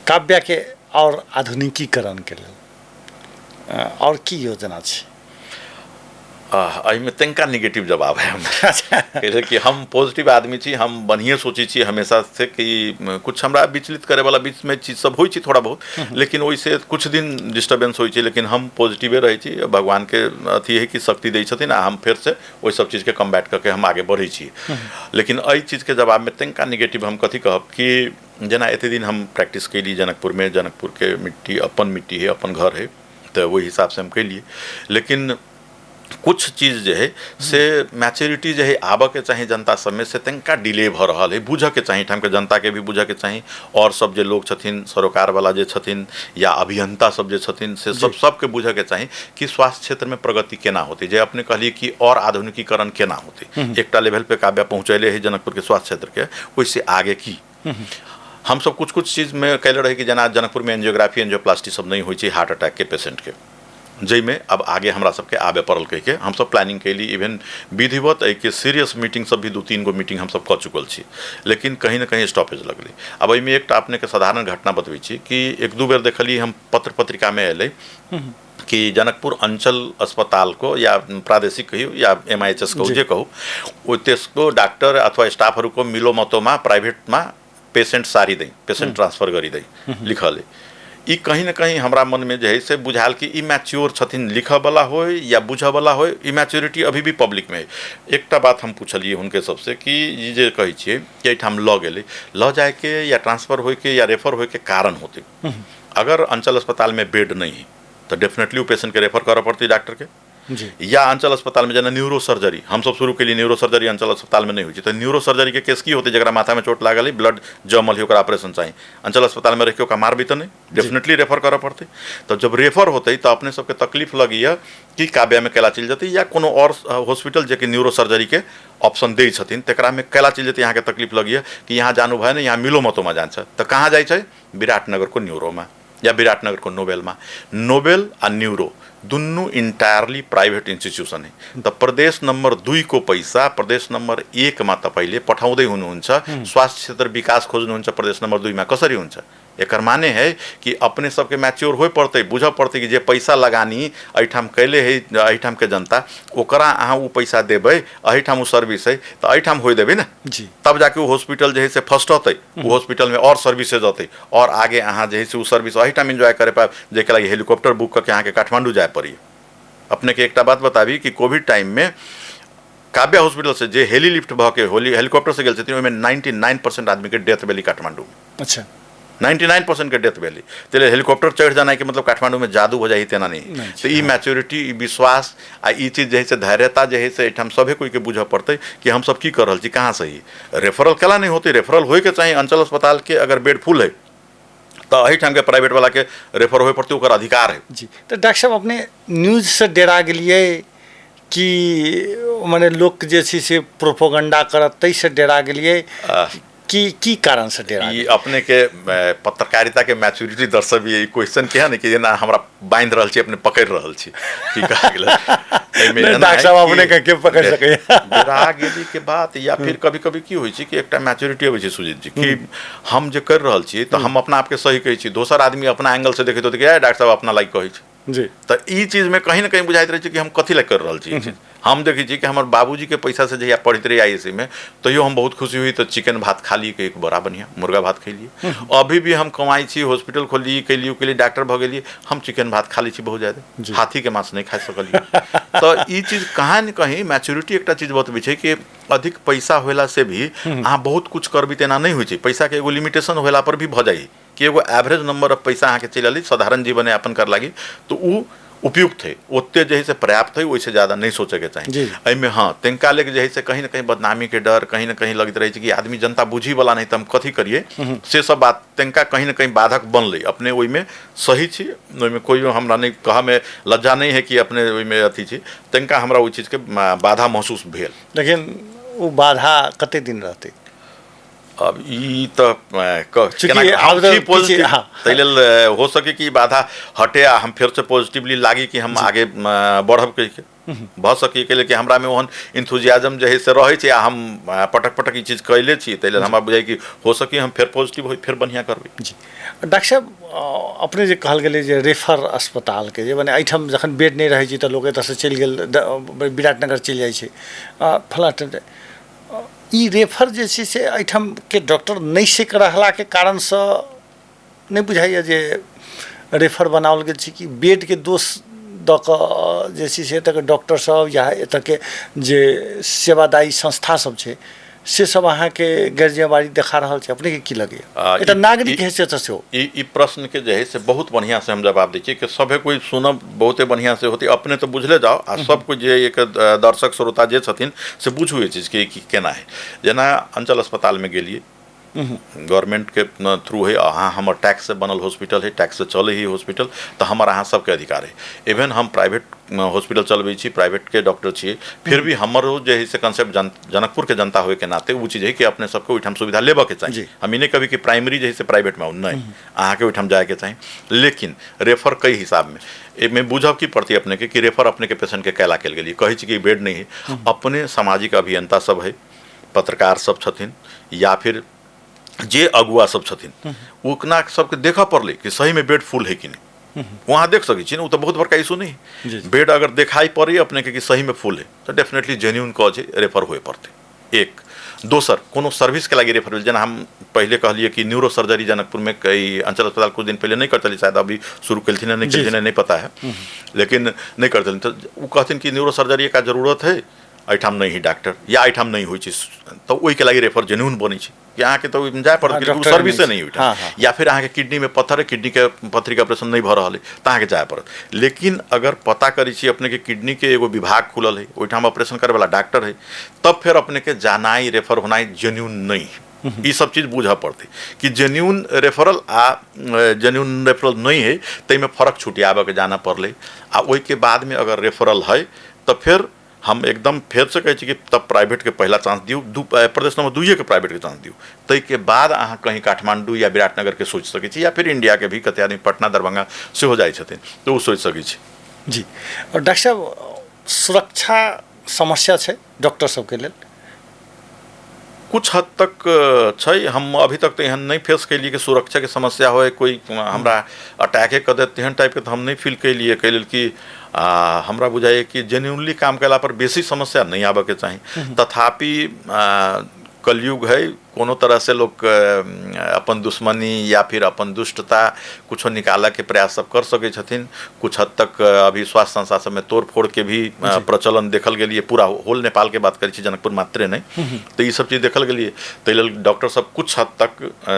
काव्याके आओर आधुनिकीकरणके लेल आओर की योजना छै? एहिमे तनिका निगेटिव जवाब है हमरा, कि हम पॉजिटिव आदमी छी, हम बढ़िए सोचै छी हमेशा से कि कुछ हमरा विचलित करैवला बीचमे चीज सब होइ छै थोड़ा बहुत, लेकिन ओहिसँ कुछ दिन डिस्टर्बेंस होइ छै, लेकिन हम पॉजिटिवे रहै छी। भगवानके अथी है कि शक्ति दै छथिन आ हम फेरसँ ओहि सब चीजके कम्बैट कऽ के हम आगे बढ़ै छी। लेकिन एहि चीजके जवाबमे तनिका निगेटिव हम कथी कहब कि जेना एते दिन हम प्रैक्टिस केली जनकपुरमे, जनकपुरके मिट्टी अपन मिट्टी है, अपन घर है, तऽ ओहि हिसाबसँ हम केलियै। लेकिन कुछ चीज जे है से मैच्योरिटी जे है आबऽके चाही जनता सबमे, से तनिका डिले भऽ रहल है। बुझऽके चाही, एहिठामके जनताके भी बुझऽके चाही, आओर सब जे लोग छथिन सरोकारवला जे छथिन या अभियंता सब जे छथिन से सब सबके बुझऽके चाही कि स्वास्थ्य क्षेत्रमे प्रगति केना होतै। जे अपने कहलियै कि आओर आधुनिकीकरण केना होतै, एकटा लेवल पे काव्या पहुँचेले है जनकपुरके स्वास्थ्य क्षेत्रके, ओहिसँ आगे की हमसब कुछ कुछ चीजमे कैले रही कि जेना जनकपुरमे एंजियोग्राफी एंजियोप्लास्टी सब नहि होइ छै हार्ट अटैकके पेशेंटके, जाहिमे अब आगे हमरा सबके आबे पड़ल कहिके हमसब प्लानिंग कैली। इवन विधिवत एहिके सीरियस मीटिंग सब भी 2-3 गो मीटिंग हमसब कऽ चुकल छी, लेकिन कहीं ने कहीं स्टॉपेज लगलै। अब एहिमे एकटा अपनेके साधारण घटना बतबै छी कि 1-2 बेर देखलियै हम पत्र पत्रिकामे अयलै कि जनकपुर अंचल अस्पताल को या प्रादेशिक कहियो या MIHS कहू जे कहू, ओ त्यसको डाक्टर अथवा स्टाफहरूको मिलोमतोमा प्राइभेटमा पेशेंट सारिदै, पेशेंट ट्रांसफर गरिदै लिखल। ई कहीं ने कहीं हमरा मनमे जे है से बुझायल कि ई मैच्योर छथिन, लिखऽवला होय या बुझऽवला होय, ई मैच्योरिटी अभी भी पब्लिकमे है। एकटा बात हम पुछलियै हुनके सबसे कि ई जे कहै छियै कि एहिठाम लऽ गेलै, लऽ जायके या ट्रांसफर होयके या रेफर होयके कारण होतै। अगर अंचल अस्पतालमे बेड नहि है तऽ डेफिनेटली ओ पेशेंटके रेफर करऽ पड़तै डॉक्टरके। या अंचल अस्पतालमे जेना न्यूरो सर्जरी हमसब शुरू केलियै, न्यूरो सर्जरी अंचल अस्पतालमे नहि होइ छै, तऽ न्यूरो सर्जरीके केस की होतै, जकरा माथामे चोट लागल है, ब्लड जमल है, ओकरा ऑपरेशन चाही, अंचल अस्पतालमे रहिके ओकरा मारबै तऽ नहि, डेफिनेटली रेफर करऽ पड़तै। तऽ जब रेफर होतै तऽ अपने सबके तकलीफ लगैए कि काव्यामे कैला चलि जेतै या कोनो आओर हॉस्पिटल जेकि न्यूरो सर्जरीके ऑप्शन दै छथिन तकरामे कैला चलि जेतै। अहाँके तकलीफ लगैए कि यहाँ जानु भएन, यहाँ मिलो मतोमा जान्छ, तऽ कहाँ जाइ छै, विराटनगरको न्यूरोमा या विराटनगरको नोबेलमा। नोबेल आ न्यूरो दुनू इंटायरली प्राइवेट इंस्टिट्यूसन है। त प्रदेश नम्बर 2 को पैसा प्रदेश नम्बर 1 मा तपाईँले पठाउँदै हुनुहुन्छ, स्वास्थ्य क्षेत्र विकास खोज्नुहुन्छ प्रदेश नम्बर 2 मा कसरी हुन्छ? एकर माने है कि अपने सबके मैच्योर होए पड़तै, बुझऽ पड़तै कि जे पैसा लगानी एहिठाम कैले है एहिठाम के जनता, ओकरा अहाँ उ पैसा देबै, एहिठाम उ सर्विस है तऽ एहिठाम होय देबै ने जी। तब जाके उ हॉस्पिटल जे है से फर्स्ट अतै, उ हॉस्पिटल में और सर्विसेज अतै और आगे अहाँ जे है से उ सर्विस एहिठाम एन्जॉय करे पाएब, जाहिके लागि हेलीकॉप्टर बुक कऽ के अहाँके काठमांडू जाय पड़ी। अपने के एकटा बात बताबी कि कोविड टाइम में काव्या हॉस्पिटल से जे हेली लिफ्ट भऽ के हेलीकॉप्टर से गेल छथिन, ओहिमे 99% आदमी के डेथ भेलै काठमांडू में। अच्छा, 99% के डेथ भेलै। ताहि हेलीकॉप्टर चढ़ि जाना के मतलब काठमांडू में जादू हो जाइ तेना नहीं। तो ई मैच्योरिटी, ई विश्वास आ ई चीज जे है से धैर्यता जे है से एहिठाम सभे कोई के बुझऽ पड़तै कि हम सब की कर रहल छी, कहाँ सही रेफरल केला नहीं होतै। रेफरल होइके चाही। अंचल अस्पताल के अगर बेड फुल है तऽ एहिठाम के प्राइवेट वाला के रेफर होय पड़तै, ओकर अधिकार है जी। तऽ डॉक्टर साहब अपने न्यूज से डेरा गेलियै कि मने लोक जे छै से प्रोपोगंडा करत ताहिसँ डेरा गेलियै कि की कारण से डेरा? ई अपने के पत्रकारिता के मैच्योरिटी दर्शबी ई क्वेश्चन के है ने कि जेना हमरा बांधि रहल छी, अपने पकड़ि रहल छी, की कहा गेल एहिमे। डॉक्टर साहब अपने के के पकड़ सकैया? डेरा गेली के बात या फिर कभी कभी की होइ छै कि एकटा मैच्योरिटी अबै छै सुजीत जी कि हम जे कर रहल छी तऽ हम अपना आपके सही कहै छी, दोसर आदमी अपना एंगल से देखैत होतै कि डॉक्टर साहब अपना लाइक कहै छै जी। तऽ ई चीजमे कहीं ने कहीं बुझाइत रहै छै कि हम कथी लए कर रहल छी ई चीज। हम देखै छी कि हमर बाबूजीके पैसा से जहिया पढ़ैत रही आई में, तैयो हम बहुत खुशी हुई तऽ चिकन भात खा ली, एक बड़ा बढ़िया मुर्गा भात खैलियै। अभी भी हम कमाइ छी, हॉस्पिटल खोलली, कैलियै कैलियै, डॉक्टर भऽ गेलियै, हम चिकन भात खा लै छी बहुत ज्यादा, हाथीके मांस नहि खा सकलियै। तऽ ई चीज कहाँ ने कहीं मैच्योरिटी एकटा चीज बतबै छै कि अधिक पैसा होला से भी अहाँ बहुत कुछ करबी तेना नहि होइ छै। पैसाके एगो लिमिटेशन होला पर भी भऽ जाइ कि एगो एवरेज नंबर ऑफ पैसा अहाँके चलि एलै साधारण जीवन यापन कर लागी तो उ उपयुक्त है, ओते जे है से पर्याप्त है, ओहिसँ ज्यादा नहि सोचैके चाही एहिमे। हाँ, तनिका लेके जे है से कहीं ना कहीं बदनामी के डर कहीं ना कहीं लगैत रहै छै कि आदमी जनता बुझी वाला नहीं तऽ हम कथी करियै, से सब बात तनिका कहीं ना कहीं बाधक बनलै। अपने ओहिमे सही छी, ओहिमे कोइ हमरा नहि कहऽमे लज्जा नहि है कि अपने ओहिमे अथी छी, तनिका हमरा ओहि चीजके बाधा महसूस भेल। लेकिन ओ बाधा कते दिन रहतै? अब ई तऽ पॉजिटिव, ताहि लेल हो सके कि बाधा हटे आ हम फेरसँ पॉजिटिवली लागी कि हम आगे बढ़ब कहिके भऽ सके के कि हमरामे ओहन इंथुजियाज्म जे है से रहै छै आ हम पटक पटक ई चीज कैले छी, ताहि लेल हमरा बुझाइ कि हो सके हम फेर पॉजिटिव होइ, फेर बढ़िआँ करबै जी। डॉक्टर साहब अपने जे कहल गेलै जे रेफर अस्पतालके जे मने एहिठाम जखन बेड नहि रहै छै तऽ लोक एतऽसँ चलि गेल विराटनगर चलि जाइ छै फलाँ। ई रेफर जे छै से एहिठामके डॉक्टर नहि सीख रहलाके कारणसँ नहि बुझाइए जे रेफर बनाओल गेल छै कि बेडके दोष दऽ कऽ जे छै से एतऽके डॉक्टर सब या एतऽके जे सेवादायी संस्था सब छै से सब अहाँके गैर जिम्मेवारी देखा रहल छै, अपनेके की लगैए एकटा नागरिक हैसियतसँ सेहो? ई प्रश्नके जे है से बहुत बढ़िआँ से हम जवाब दै छियै कि सभे कोइ सुनब बहुते बढ़िआँ से होतै, अपने तऽ बुझले जाओ आ सब कोइ जे एक दर्शक श्रोता जे छथिन से बुझू एहि चीजके कि केना है। जेना अंचल अस्पतालमे गेलियै, गवर्नमेंटके थ्रू है, अहाँ हमर टैक्ससँ बनल हॉस्पिटल है, टैक्ससँ चलै है हॉस्पिटल, तऽ हमर अहाँ सबके अधिकार है। इवन हम प्राइवेट हॉस्पिटल चलबै छी, प्राइवेटके डॉक्टर छियै, फिर भी हमरो जे है से कंसेप्ट जनकपुरके जनता होइके नाते ओ चीज है कि अपने सबके ओहिठाम सुविधा लेबऽके चाही। हम ई नहि कहबै कि प्राइमरी जे है से प्राइवेटमे आउ, नहि, अहाँके ओहिठाम जायके चाही। लेकिन रेफर कई हिसाबमे एहिमे बुझब की पड़तै अपनेके कि रेफर अपनेके पेशेंटके कैला कयल गेलियै, कहै छी कि बेड नहि है। अपने सामाजिक अभियंता सब है, पत्रकार सब छथिन या फिर जे अगुआ सब छथिन, ओकना सबके देखऽ पड़लै कि सहीमे बेड फुल है कि नहि। वहाँ देख सकै छी ने, ओ तऽ बहुत बड़का इशू नहीं है। बेड अगर देखाई पड़े अपने के कि सही में फुल है तऽ डेफिनेटली जेन्यून कॉज है, रेफर होए पड़तै। एक दोसर कोनो सर्विस के लागि रेफर भेल, जेना हम पहिले कहलियै कि न्यूरो सर्जरी जनकपुर में कई अंचल अस्पताल कुछ दिन पहले नहीं करतली, शायद अभी शुरू केलथिन नहीं केलथिन नहीं पता है, लेकिन नहीं करतली तऽ ओ कहथिन कि न्यूरो सर्जरी का जरूरत है, एहिठाम नहीं है डॉक्टर या एहिठाम नहीं होइ छै, तऽ ओहिके लागि रेफर जेन्यून बनै छै कि अहाँके तऽ जाय पड़त, सर्विसे नहीं ओहिठाम। या फिर अहाँके किडनीमे पत्थर है, किडनीके पथरीके ऑपरेशन नहीं भऽ रहल है तऽ अहाँके जाय पड़त। लेकिन अगर पता करै छी अपनेके किडनीके एगो विभाग खुलल है, ओहिठाम ऑपरेशन करैवला डॉक्टर है, तब फेर अपनेके जानाइ रेफर होनाइ जेन्यून नहीं है। ई सब चीज बुझऽ पड़तै कि जेन्यून रेफरल आ जेन्यून रेफरल नहीं है, ताहिमे फरक छुटियाबऽके जाना पड़लै। आ ओहिके बादमे अगर रेफरल है तऽ फेर हम एकदम फेरसँ कहै छी कि तब प्राइवेटके पहिला चांस दियौ, प्रदेश नंबर 2 के प्राइवेटके चांस दियौ, ताहिके बाद अहाँ कहीं काठमांडू या विराटनगरके सोचि सकै छी या फिर इंडियाके भी कते आदमी पटना दरभंगा सेहो जाइ छथिन तऽ ओ सोचि सकै छी। जी। आओर डॉक्टर साहब, सुरक्षा समस्या छै डॉक्टर सबके लेल? कुछ हद तक छै। हम अभी तक तऽ एहन नहि फेस केलियै कि सुरक्षाके समस्या होय, कोइ हमरा अटैके कऽ देत, तेहन टाइपके तऽ हम नहि फील केलियै। एहि लेल कि हमरा बुझाइए कि जेन्युनली काम कयला पर बेसी समस्या नहि आबऽके चाही। तथापि कलयुग है, कोनो तरहसँ लोक अपन दुश्मनी या फिर अपन दुष्टता कुछो निकालऽके प्रयास सब कर सकै छथिन। कुछ हद तक अभी स्वास्थ्य संस्था सबमे तोड़ फोड़के भी प्रचलन देखल गेलियै। पूरा होल नेपालके बात करै छी, जनकपुर मात्रे नहि, तऽ ई सब चीज देखल गेलियै। ताहि लेल डॉक्टर सब कुछ हद तक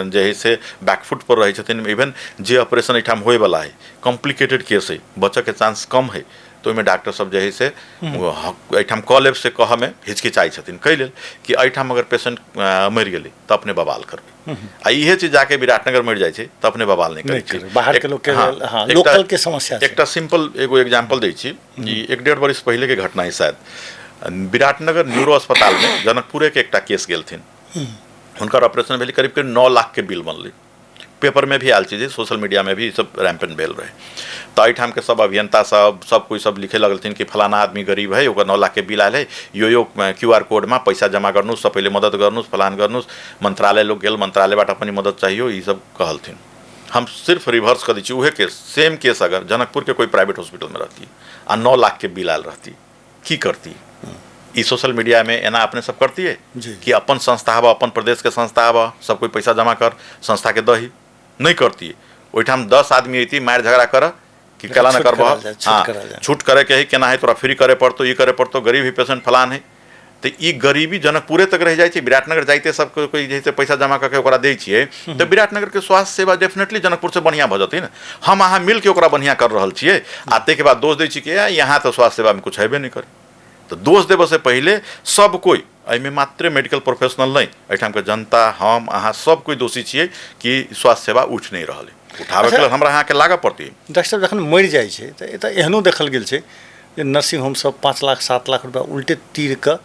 जे है से बैकफुट पर रहै छथिन। इवन जे ऑपरेशन एहिठाम होयवला है, कॉम्प्लिकेटेड केस है, बचऽके चांस कम है, तऽ ओहिमे डॉक्टर सब जे है से एहिठाम कऽ लेब से कहऽमे हिचकिचाइ छथिन। कै लेल कि एहिठाम अगर पेशेंट मरि गेलै तऽ अपने बवाल करबै, आ इहे चीज जाके विराटनगर मरि जाइ छै तऽ अपने बवाल नहि करै छै। बाहरके लोकके, हँ, लोकलके समस्या। एकटा सिंपल एगो एग्जाम्पल दै छी। ई 1-1.5 बरिस पहिलेके घटना है शायद। विराटनगर न्यूरो अस्पतालमे जनकपुरेके एकटा केस गेलथिन, हुनकर ऑपरेशन भेलै, करीब करीब 9 लाखके बिल बनलै। पेपरमे भी आयल छै, जे सोशल मीडियामे भी ई सब रैम्पेन भेल रहै। तऽ एहिठामके सब अभियंता सब सब कोइ सब लिखे लगलथिन कि फलाना आदमी गरीब है, ओकर 9 लाखके बिल आयल है, यो यो क्यूआर कोडमा पैसा जमा गर्नुहोस्, सबैले मद्दत गर्नुहोस्, फलान गर्नुहोस्। मन्त्रालय लोग गेल, मन्त्रालयबाट पनि मद्दत चाहियो, ई सब कहलथिन। हम सिर्फ रिवर्स कऽ दै छी, उहे केस, सेम केस अगर जनकपुरके कोइ प्राइवेट हॉस्पिटलमे रहती आ 9 लाखके बिल आयल रहती, की करती? ई सोशल मीडियामे एना अपने सब करतियै कि अपन संस्था हबऽ, अपन प्रदेशके संस्था हबऽ, सब कोइ पैसा जमा कर संस्थाके दही? नहि करतियै। ओहिठाम 10 आदमी अयती मारि झगड़ा कर कि केला न करबह, हाँ, छूट करे के है, केना है, तोरा फ्री करे पड़तो, ई करे पड़तो, गरीब ही पेशेंट फलान है। तऽ ई गरीबी जनकपुरे तक रहि जाइ छै। विराटनगर जाइते सब कोइ जे छै पैसा जमा करके ओकरा दै छियै तऽ विराटनगरके स्वास्थ्य सेवा डेफिनेटली जनकपुरसँ बढ़िआँ भऽ जेतै ने। हम अहाँ मिलके ओकरा बढ़िआँ कर रहल छियै आ ताहिके बाद दोष दै छी कि यहाँ तऽ स्वास्थ्य सेवामे किछु हेबे नहि करे। तऽ दोष देबऽसँ पहिले सब कोइ, एहिमे मात्रे मेडिकल प्रोफेशनल नहि, एहिठामके जनता, हम अहाँ सब कोइ दोषी छियै कि स्वास्थ्य सेवा उठि नहि रहल है। उठाबैके लेल हमरा अहाँके लागऽ पड़तै। डॉक्टर साहब, जखन मरि जाइ छै तऽ एतऽ एहनो देखल गेल छै जे नर्सिंग होम सब 5 लाख 7 लाख रुपया उल्टे तीर कऽ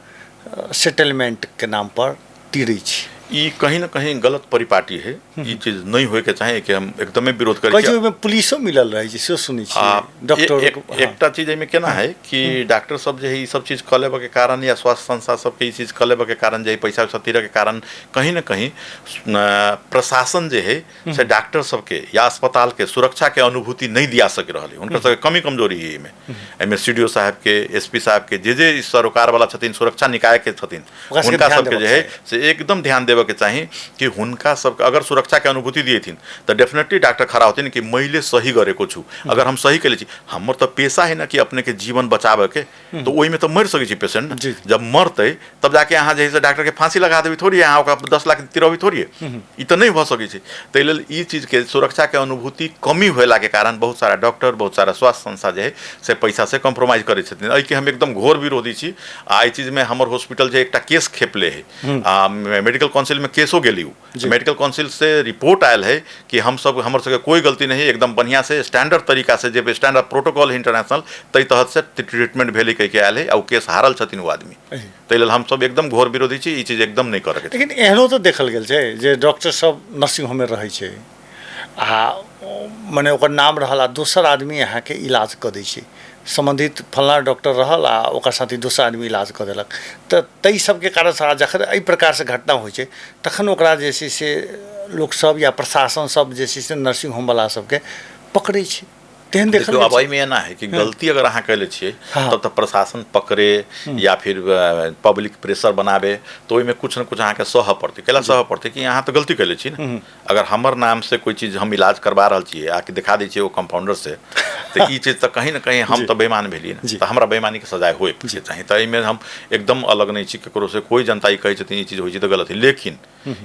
सेटलमेंटके नाम पर तीरै छै। ई कहीं न कहीं गलत परिपाटी है, ई चीज नहि होइके चाही, एहिके हम एकदमे विरोध करै छी। ओहिमे पुलिसो मिलल रहै छै, सेहो सुनै छियै डॉक्टर। एकटा चीज एहिमे केना है कि डॉक्टर सब जे है ई सब चीज कऽ लेबऽके कारण या स्वास्थ्य संस्था सबके ई चीज कऽ लेबऽके कारण जे है पैसा उसा तीरऽके कारण कहीं न कहीं प्रशासन जे है से डॉक्टर सबके या अस्पतालके सुरक्षाके अनुभूति नहि दिया सकि रहल है। हुनकर सबके कमी कमजोरी है एहिमे। एहिमे सी डी ओ साहेबके, एस पी साहेबके, जे जे सरोकारवला छथिन, सुरक्षा निकायके छथिन, हुनका सबके जे है से एकदम ध्यान देबऽके चाही कि हुनका सबके अगर सुरक्षाके अनुभूति दिएथिन तऽ डेफिनेटली डॉक्टर खड़ा होथिन कि मैले सही गरेको छु, अगर हम सही केले छी, हमर तऽ पेशा है ना कि अपनेके जीवन बचाबऽके, तऽ ओहिमे तऽ मरि सकै छी पेशेंट। जब मरतै तब जाके अहाँ जे है से डॉक्टरके फाँसी लगा देबै थोड़ी, अहाँ ओकरा 10 लाख तिरबै थोड़ी, ई तऽ नहि भऽ सकै छै। ताहि लेल ई चीजके सुरक्षाके अनुभूति कमी होलाके कारण बहुत सारा डॉक्टर, बहुत सारा स्वास्थ्य संस्था जे है से पैसा से कॉम्प्रोमाइज करै छथिन। एहिके हम एकदम घोर विरोधी छी। आ एहि चीजमे हमर हॉस्पिटल जे एकटा केस खेपले है, आ मेडिकल काउंसिलमे केसो गेली, उ मेडिकल काउंसिल से रिपोर्ट आयल है कि हम सब, हमर सबके कोई गलती नहीं, एकदम बढ़िया से स्टैंडर्ड तरीका से जे स्टैंडर्ड प्रोटोकॉल है इंटरनेशनल ताहि तहत से ट्रीटमेंट भेलै कहि के आयल है, आ ओ केस हारल छथिन ओ आदमी। ताहि लेल हम सब एकदम घोर विरोधी छी, ई चीज एकदम नहि करऽके। लेकिन एहनो तऽ देखल गेल छै जे डॉक्टर सब नर्सिंग होममे रहै छै आ मने ओकर नाम रहल आ दोसर आदमी अहाँके इलाज कऽ दै छै, सम्बन्धित फल्लाँ डॉक्टर रहल आ ओकर साथी दोसर आदमी इलाज कऽ देलक, तऽ ताहि सबके कारणसँ जखन एहि प्रकारसँ घटना होइ छै तखन ओकरा जे छै से लोकसब या प्रशासन सब जे छै से नर्सिंग होमवला सबके पकड़ै छै। तेहन देखल देखियौ, अब एहिमे एना है कि गलती अगर अहाँ कैले छियै तब तऽ प्रशासन पकड़े या फिर पब्लिक प्रेशर बनाबे, तऽ ओहिमे कुछ ने कुछ अहाँके सहऽ पड़तै। कैला सहऽ पड़तै कि अहाँ तऽ गलती कैले छी ने। अगर हमर नाम से कोई चीज हम इलाज करवा रहल छियै आ कि देखा दै छियै ओ कम्पाउंडर से, तऽ ई चीज तऽ कहीं ने कहीं हम तऽ बेईमान भेलियै ने, तऽ हमरा बेईमानीके सजाय होय के चाही। तऽ एहिमे हम एकदम अलग नहि छी ककरो से। कोइ जनता ई कहै छथिन ई चीज होइ छै तऽ गलत है, लेकिन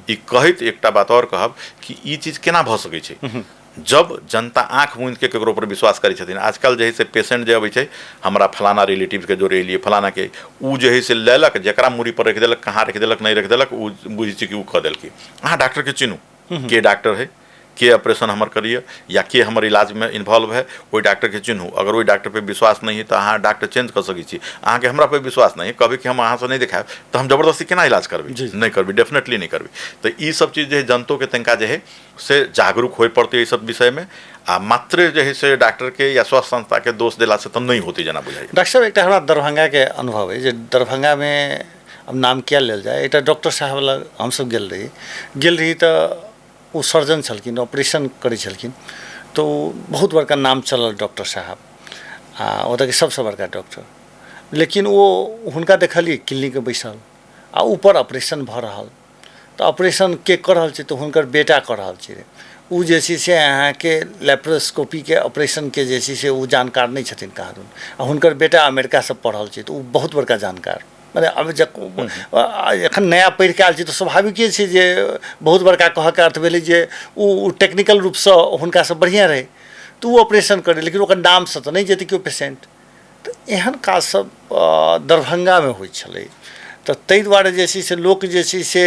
ई कहैत एकटा बात आओर कहब कि ई चीज केना भऽ सकै छै जब जनता आँख मूँदि के ककरो पर विश्वास करै छथिन। आजकल जे है से पेशेंट जे अबै छै, हमरा फलाना रिलेटिवके जोरे एलियै, फलानाके, ओ जे है से लेलक, जकरा मूड़ी पर राखि देलक, कहाँ राखि देलक, नहि राखि देलक, ओ बुझै छै कि ओ कऽ देलकै। अहाँ डॉक्टरके चिन्हू के डॉक्टर है, के ऑपरेशन हमर करिए या के हमर इलाजमे इन्वॉल्व है, ओहि डॉक्टरके चिन्हू। अगर ओहि डॉक्टर पे विश्वास नहीं है तऽ अहाँ डॉक्टर चेंज कऽ सकै छी। अहाँके हमरा पे विश्वास नहीं है, कहबै कि हम अहाँसँ नहि देखायब तऽ हम जबरदस्ती केना इलाज करबै? नहि करबै, डेफिनेटली नहि करबै। तऽ ई सब चीज जे है जनतोके तनिका जे है से जागरूक होय पड़तै एहि सब विषयमे। आ मात्र जे है से डॉक्टरके या स्वास्थ्य संस्थाके दोष देलासँ तऽ नहि होतै जेना बुझाइए। डॉक्टर साहब, एकटा हमरा दरभंगाके अनुभव अइ जे दरभंगामे अब नाम किया लेल जाय, एकटा डॉक्टर साहब लग हमसब गेल रही तऽ ओ सर्जन छलखिन, ऑपरेशन करै छलखिन, तऽ ओ बहुत बड़का नाम चलल डॉक्टर साहब आ ओतऽके सबसँ बड़का डॉक्टर। लेकिन ओ हुनका देखलियै क्लिनिकमे बैसल आ ऊपर ऑपरेशन भऽ रहल, तऽ ऑपरेशन के कऽ रहल छै? तऽ हुनकर बेटा कऽ रहल छै। ओ जे छै से अहाँके लेप्रोस्कोपीके ऑपरेशनके जे छै से ओ जानकार नहि छथिन कहाँदन, आ हुनकर बेटा अमेरिकासँ पढ़ल छै, तऽ ओ बहुत बड़का जानकार। मने आब एखन नया पढ़ि कऽ आयल छै तऽ स्वाभाविके छै जे बहुत बड़का कहऽके अर्थ भेलै जे ओ टेक्निकल रूपसँ हुनकासँ बढ़िआँ रहै, तऽ ओ ऑपरेशन करै, लेकिन ओकर नामसँ तऽ नहि जेतै केओ पेशेंट। तऽ एहन काज सब दरभंगामे होइ छलै, तऽ ताहि दुआरे जे छै से लोक जे छै से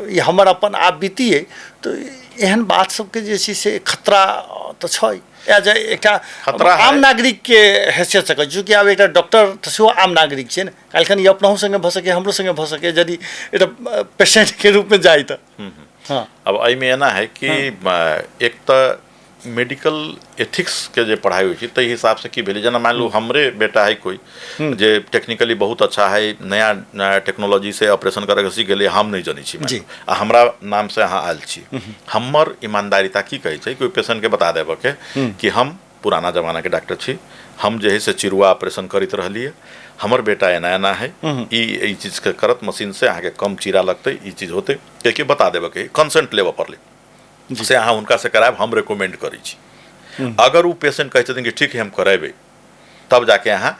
ई हमर अपन आपबीती अइ, तऽ एहन बात सबके जे छै से खतरा तऽ छै। एज एकटा खतरा आम है। नागरिकके हैसियतसँ कहै छी, चूँकि आब एकटा डॉक्टर तऽ सेहो आम नागरिक छै ने, काल्हिखन ई अपनहु सङ्गे भऽ सकैए, हमरो सङ्गे भऽ सकैए, यदि एकटा पेशेंटके रूपमे जाइ तऽ। हँ। अब एहिमे एना है कि एक तऽ मेडिकल एथिक्सके जे पढ़ाइ होइ छै ताहि हिसाबसँ की भेलै, जेना मानि लू हमरे बेटा है कोइ जे टेक्निकली बहुत अच्छा है, नया नया टेक्नोलॉजी से ऑपरेशन करैके सीख गेलै, हम नहि जनै छी मानि लू। आ हमरा नामसँ अहाँ आयल छी, हमर ईमानदारिता की कहै छै कि ओहि पेशेंटके बता देबऽके कि हम पुराना जमानाके डॉक्टर छी, हम जे है से चिरुआ ऑपरेशन करैत रहलियै, हमर बेटा एना एना है, ई ई चीजके करत, मशीन से अहाँके कम चीरा लगतै, ई चीज होतै, कियाकि बता देबऽके कंसेंट लेबऽ पड़लै से अहाँ हुनका से करायब, हम रिकमेंड करै छी। अगर ओ पेशेंट कहै छथिन कि ठीक है हम करेबै, तब जाके अहाँ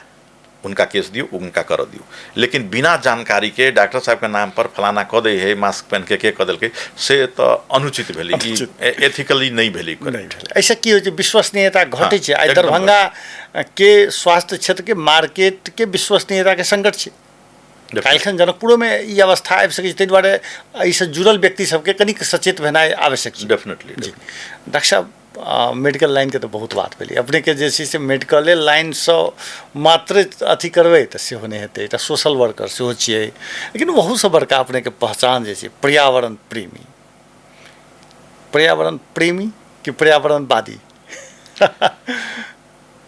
हुनका केस दियौ, हुनका करऽ दियौ। लेकिन बिना जानकारी के डॉक्टर साहब के नाम पर फलाना कऽ दै है, मास्क पहन के कऽ देलकै, से तऽ अनुचित भेलै, ई एथिकली नहि भेलै। नहि भेलै। एहिसँ की होइ छै? विश्वसनीयता घटै छै। आइ दरभंगा के स्वास्थ्य क्षेत्रके मार्केटके विश्वसनीयताके संकट छै। काल्हिखन जनकपुरोमे ई अवस्था आबि सकै छै, ताहि दुआरे एहिसँ जुड़ल व्यक्ति सबके कनिक सचेत भेनाइ आवश्यक छै। डेफिनेटली। जी डॉक्टर साहब, मेडिकल लाइनके तऽ बहुत बात भेलै। अपनेके जे छै से मेडिकले लाइनसँ मात्र अथी करबै तऽ सेहो नहि हेतै, एकटा सोशल वर्कर सेहो छियै, लेकिन ओहूसँ बड़का अपनेके पहचान जे छै पर्यावरण प्रेमी। पर्यावरण प्रेमी कि पर्यावरणवादी?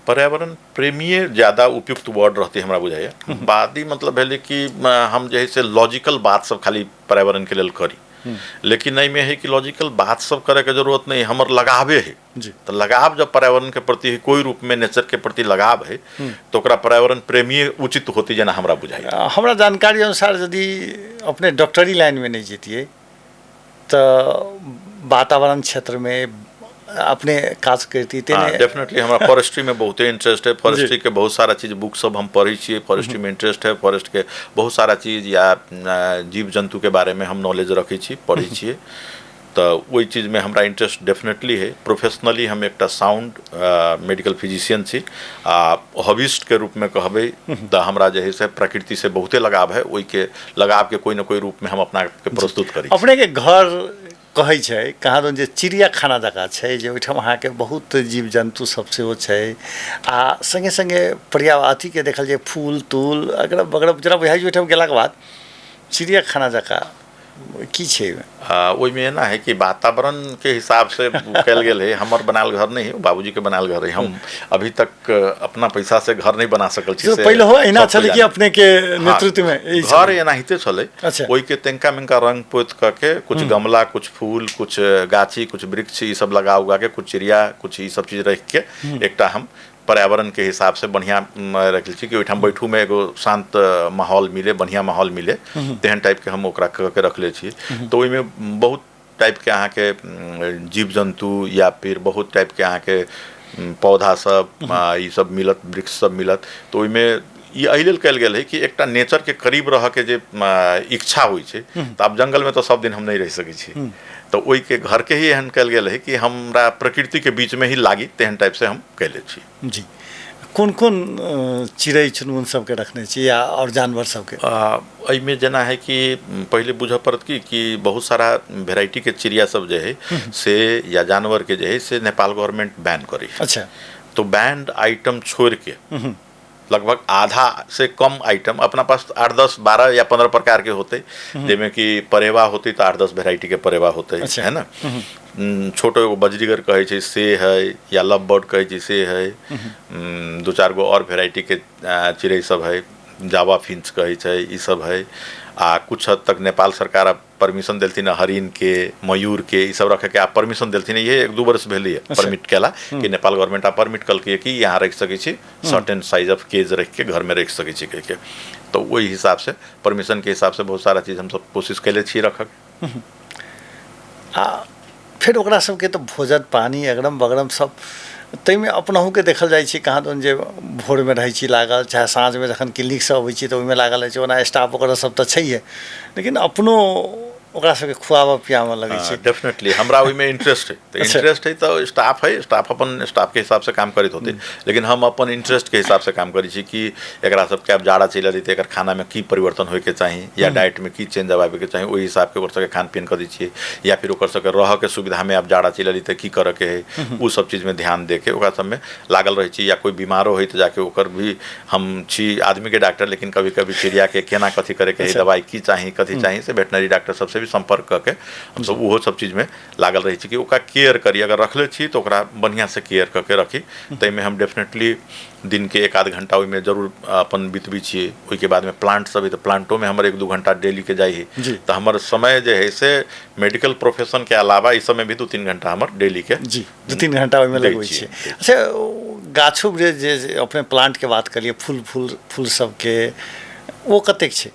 पर्यावरण प्रेमीये ज़्यादा उपयुक्त वर्ड रहतै हमरा बुझाइए। वादी मतलब भेलै कि हम जे है से लॉजिकल बात सब खाली पर्यावरणके लेल करी, लेकिन एहिमे है कि लॉजिकल बात सब करैके जरूरत नहीं, हमर लगावे है। तऽ लगाव जब पर्यावरणके प्रति है, कोई रूपमे नेचरके प्रति लगाव है, तऽ ओकरा पर्यावरण प्रेमीये उचित होतै जेना हमरा बुझाइए। हमरा जानकारी अनुसार यदि अपने डॉक्टरी लाइनमे नहि जैतियै तऽ वातावरण क्षेत्रमे अपने काज करती। डेफिनेटली, हमरा फॉरेस्ट्री में बहुते इंटरेस्ट है। फॉरेस्ट्री के बहुत सारा चीज, बुक सब हम पढ़ै छियै, फॉरेस्ट्री में इंटरेस्ट है। फॉरेस्ट के बहुत सारा चीज या जीव जन्तु के बारे में हम नॉलेज रखै छी, पढ़ै छियै, तऽ ओहि चीजमे हमरा इंटरेस्ट डेफिनेटली है। प्रोफेशनली हम एकटा साउंड मेडिकल फिजिशियन छी आ हॉबिस्ट के रूपमे कहबै तऽ हमरा जे है से प्रकृति से बहुते लगाव है। ओहिके लगावके कोइ न कोइ रूपमे हम अपना के प्रस्तुत करै छी। अपनेके घर कहै छै कहाँ दन जे चिड़ियाखाना जकाँ छै, जे ओहिठाम अहाँके बहुत जीव जन्तु सब सेहो छै आ सङ्गे सङ्गे पर्यावरण अथीके देखल जाय, फूल तूल अगरम बगरम, जेना बुझाइ छै ओहिठाम गेलाके बाद चिड़ियाखाना जकाँ की छै ओहिमे? ओहिमे एना है कि वातावरण के हिसाब से कयल गेल है। हमर बनायल घर नहीं है, बाबूजी के बनायल घर है। हम अभी तक अपना पैसा से घर नहीं बना सकल छी। से पहिले हो एहिना सबके छलै कि जाने। अपने के नेतृत्व में ई घर एनाहिते छलै। ओहिके तनिका मेनका रंग पोत कऽ के कुछ गमला, कुछ फूल, कुछ गाछी, कुछ वृक्ष ई सब लगा उगा के, कुछ चिड़िया, कुछ ई सब चीज रख के एकटा हम पर्यावरण के हिसाब से बढ़िया रखल छी कि ओहिठाम बैठू में एगो शांत माहौल मिले, बढ़िया माहौल मिले, तेहन टाइप के हम ओकरा कऽ के रखले छी। तऽ ओहिमे बहुत टाइप के अहाँके जीव जन्तु या फिर बहुत टाइप के अहाँके पौधा सब ई सब मिलत, वृक्ष सब मिलत। तऽ ओहिमे ई एहि लेल कयल गेल है कि एकटा नेचर के करीब रहऽ के जे इच्छा होइ छै, तऽ आब जंगल में तऽ सब दिन हम नहि रहि सकै छी, तऽ ओहिके घर के ही एहन कयल गेल है कि हमरा प्रकृति के बीच में ही लागी, तेहन टाइप से हम कैले छी। जी, कोन कोन चिड़ै चुनमुन सबके रखने छी या आओर जानवर सबके? एहिमे जेना है कि पहिले बुझऽ पड़त कि बहुत सारा वेराइटी के चिड़िया सब जे है से या जानवर के जे है से नेपाल गवर्नमेंट बैन करी। अच्छा। तो बैंड आइटम छोड़ के लगभग आधा से कम आइटम अपना पास 8 10 12 या 15 प्रकार के होते, जिसमें कि परेवा होते तो 8 10 वेराइटी के परेवा होते। अच्छा। है ना। छोटो एगो बजरीगर कहै छै से है, या लव बर्ड कहै छै से है, दू चारि गो और वेराइटी के चिड़ै सब है, जावा फिंच कहै छै, ई सब है। आ कुछ हद तक नेपाल सरकार अब परमिशन देलथिन हरिण के, मयूर के, ई सब रखे के आब परमिशन देलथिन। ये 1-2 वर्ष भेलै परमिट केला कि नेपाल गवर्नमेंट आब परमिट कलकै कि यहाँ रखि सकै छी, सर्टेन साइज ऑफ केज रखि के घर में रखि सकै छी कहि के। तो ओहि हिसाब से परमिशन के हिसाब से बहुत सारा चीज हमसब कोशिश कैले छी रखक। आ फेर ओकरा सबके तऽ भोजन पानी अगरम बगरम सब ताहिमे अपनहुके देखल जाइ छै, कहाँ दन जे भोरमे रहै छी लागल, चाहे साँझमे जखन क्लिनिकसँ अबै छी तऽ ओहिमे लागल रहै छी। ओना स्टाफ ओकरा सब तऽ छैहे, लेकिन अपनो ओकरा सबके खुआबऽ पियाबऽ लगै छै। डेफिनेटली हमरा ओहिमे इंटरेस्ट है, तऽ इंटरेस्ट है तऽ स्टाफ है, स्टाफ अपन स्टाफ के हिसाब से काम करैत होतै, लेकिन हम अपन इंटरेस्ट के हिसाब से काम करै छी कि एकरा सबके आब जाड़ा चलि एलै तऽ एकर खानामे की परिवर्तन होइके चाही या डाइटमे की चेंज आबैके चाही, ओहि हिसाबके ओकर सबके खान पीन करै छियै, या फिर ओकर सबके रहऽके सुविधामे आब जाड़ा चलि एलै तऽ की करऽके है, ओ सब चीजमे ध्यान दे के ओकरा सबमे लागल रहै छी। या कोइ बीमारो है तऽ जाके ओकर भी हम छी आदमीके डॉक्टर, लेकिन कभी कभी चिड़ियाके केना कथी करैके है, दवाइ की चाही कथी चाही, से वेटनरी डॉक्टर सबसे भी संपर्क कऽ के हमसब ओहो सब चीजमे लागल रहै छी कि ओकरा केयर करी। अगर रखले छी तऽ ओकरा बढ़िआँसँ केयर कऽ के रखी। ताहिमे हम डेफिनेटली दिनके 1-आध घंटा ओहिमे जरूर अपन बितबै छियै। ओहिके बादमे प्लांट सब है तऽ प्लांटोमे हमर 1-2 घंटा डेलीके जाइ है। तऽ हमर समय जे है से मेडिकल प्रोफेशनके अलावा ई सबमे भी 2-3 घंटा हमर डेलीके जी 2-3 घंटा ओहिमे दै लगबै छियै। छियै। अच्छा, गाछो जे अपने प्लांटके बात करियै, फूल फूल फूल सबके ओ कतेक छै?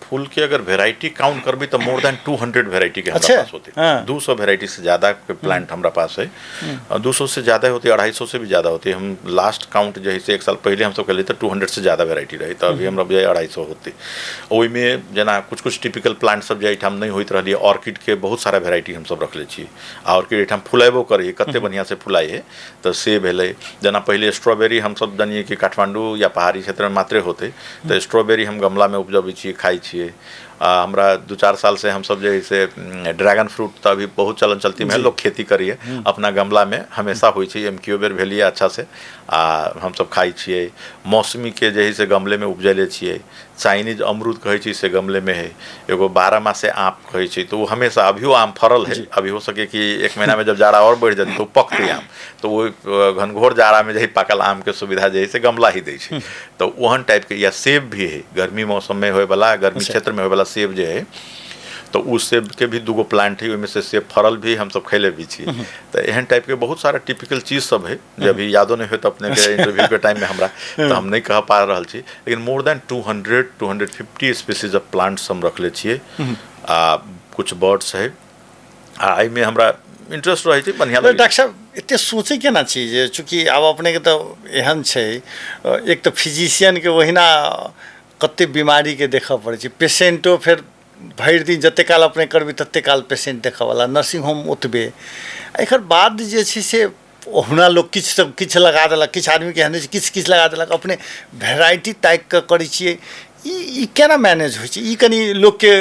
फूल के अगर वेराइटी काउंट करबी तो मोर देन 200 वेराइटी के हमरा पास होते। 200 वेराइटी से ज़्यादा के प्लांट हमरा पास है। 200 से ज़्यादा होती, 250 से भी ज़्यादा होती। हम लास्ट काउंट जो है से 1 साल पहले हम सब कैलियै तऽ 200 से ज़्यादा वेराइटी रही, तऽ अभी हमरा बुझाइए 250 होती। ओहिमे जेना कुछ कुछ टिपिकल प्लांट सब जे एहिठाम नहि होइत रहलियै, ऑर्किड के बहुत सारा वेराइटी हमसब रखले छी। आ ऑर्किड एहिठाम फुलेबो करै, कते बढ़िआँ से फुलाइ है, तऽ से भेलै। जेना पहिले स्ट्रॉबेरी हमसब जानिए कि काठमांडू या पहाड़ी क्षेत्रमे मात्रे होतै, तऽ स्ट्रॉबेरी हम गमलामे उपजबै छियै, खाइ छियै। हमरा 2-4 साल से हमसब जे है से ड्रैगन फ्रूट तऽ अभी बहुत चलन चलती में है, लोग खेती करिए अपना गमला में हमेशा होइ छै। एम बेर भेलिए अच्छा से आ हमसब खाइ छियै। मौसमी के जे है से गमले में उपजैले छियै। चाइनीज अमरूद कहै छै से गमले में है। एगो 12 मासे आम कहै छै तो वो हमेशा अभियो आम फरल है। अभी हो सके कि 1 महीना में जब जाड़ा और बढ़ि जेतै तो पकतै आम, तो वो घनघोर जाड़ा में जे है पाकल आम के सुविधा जे है से गमला ही दै छै। तो ओहन टाइप के या सेब भी है, गर्मी मौसम में होयवला, गर्मी क्षेत्र में होयवला सेब जे है तो उ सेब के भी 2 गो प्लांट है, ओहिमे से सेब फरल भी हमसब खैले भी छी। तऽ एहन टाइप के बहुत सारा टिपिकल चीज सब है जे अभी यादो नहि होत अपने के इंटरव्यू के टाइम में हमरा, तऽ हम नहि कह पा रहल छी। लेकिन more than 200-250 species of plants हम रखले छियै। आ कुछ बर्ड्स है। आ एहिमे हमरा इंटरेस्ट रहै छै, बढ़िआँ लगै छै। डॉक्टर साहब, एते सोचै केना छी जे चूँकि आब अपनेके तऽ एहन छै, एक तऽ फिजिशियनके ओहिना कते बीमारीके देखऽ पड़ै छै, पेशेंटो फेर भरि दिन जते काल अपने करबै तते काल पेशेंट देखऽवला, नर्सिंग होम ओतबे। एकर बाद जे छै से ओहुना लोक किछु किछु लगा देलक, किछु आदमीके एहन छै किछु किछु लगा देलक, अपने वेराइटी ताकि कऽ करै छियै। ई केना मैनेज होइ छै? ई कनि लोकके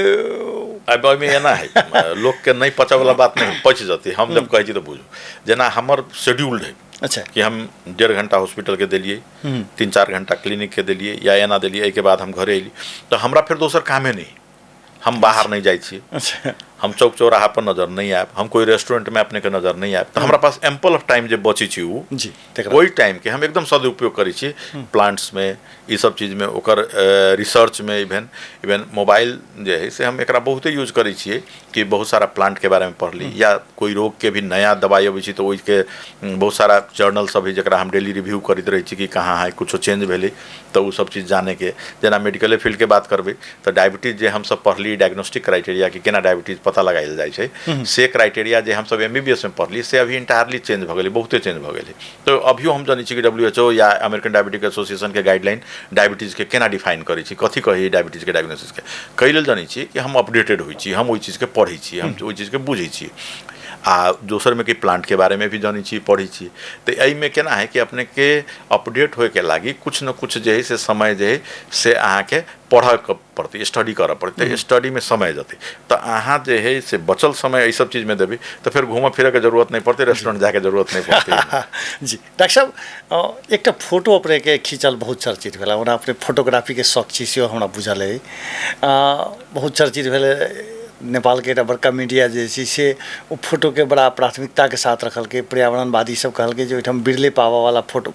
आब ओहिमे एना है, लोकके नहि पचऽवला बात नहि पचि जेतै। हम जब कहै छी तऽ बुझू, जेना हमर शेड्यूल्ड है। अच्छा। कि हम 1.5 घंटा हॉस्पिटल के देलियै, 3-4 घंटा क्लिनिक के देलियै या एना देलियै, एहिके बाद हम घरे अयली तऽ हमरा फेर दोसर कामे नहि, हम बाहर नहि जाइ छी। अच्छा। हम चौक चौराहा पर नजर नहि आयब, हम कोई रेस्टोरेंट में अपने के नजर नहि आयब, तऽ हमरा पास एम्पल ऑफ टाइम जे बचै छै उ जी ओहि टाइम के हम एकदम सदुपयोग करै छी प्लांट्स में, ई सब चीज में, ओकर रिसर्च में। इवन इवन मोबाइल जे है से हम एकरा बहुते यूज करै छियै कि बहुत सारा प्लांट के बारे में पढ़ली, या कोई रोग के भी नया दवाई अबै छै तऽ ओहिके बहुत सारा जर्नल सब है जकरा हम डेली रिव्यू करैत रहै छी कि कहाँ है कुछो चेंज भेलै तऽ ओ सब चीज जाने के। जेना मेडिकले फील्ड के बात करबै तऽ डायबिटीज जे हमसब पढ़ली, डायग्नोस्टिक क्राइटेरिया कि केना डायबिटीज पता लगायल जाइ छै, से क्राइटेरिया जे हमसब एमबीबीएस में पढ़ली से अभी इंटायरली चेंज भऽ गेलै, बहुते चेंज भऽ गेलै। तऽ अभियो हम जनै छी कि WHO या अमेरिकन डायबिटिक एसोसिएशन के गाइडलाइन डायबिटीज के केना डिफाइन करै छै, कथी कहै डायबिटीज के डायग्नोसिस के, कै लेल जनै छी कि हम अपडेटेड होइ छी, हम ओहि चीजके पढ़ै छी, हम ओहि चीजके बुझै छी। आ दोसरमे कि प्लांटके बारेमे भी जानै छी, पढ़ै छी। तऽ एहिमे केना है कि अपनेके अपडेट होइके लागि कुछ न कुछ जे है से समय जे है से अहाँके पढ़ऽके पड़तै, स्टडी करऽ पड़तै, स्टडीमे समय जेतै। तऽ अहाँ जे है से बचल समय एहि सब चीजमे देबै तऽ फेर घूमऽ फिरऽके जरूरत नहि पड़तै, रेस्टोरेंट जायके जरूरत नहि पड़तै। जी डॉक्टर साहब, एकटा फोटो अपनेके खींचल बहुत चर्चित भेल। ओना अपने फोटोग्राफीके शौक छी सेहो हमरा बुझल अइ। बहुत चर्चित भेलै, नेपालके एकटा बड़का मीडिया जे छै से ओ फोटोके बड़ा प्राथमिकताके साथ रखलकै। पर्यावरणवादी सब कहलकै जे ओहिठाम बिरले पाबऽवला फोटो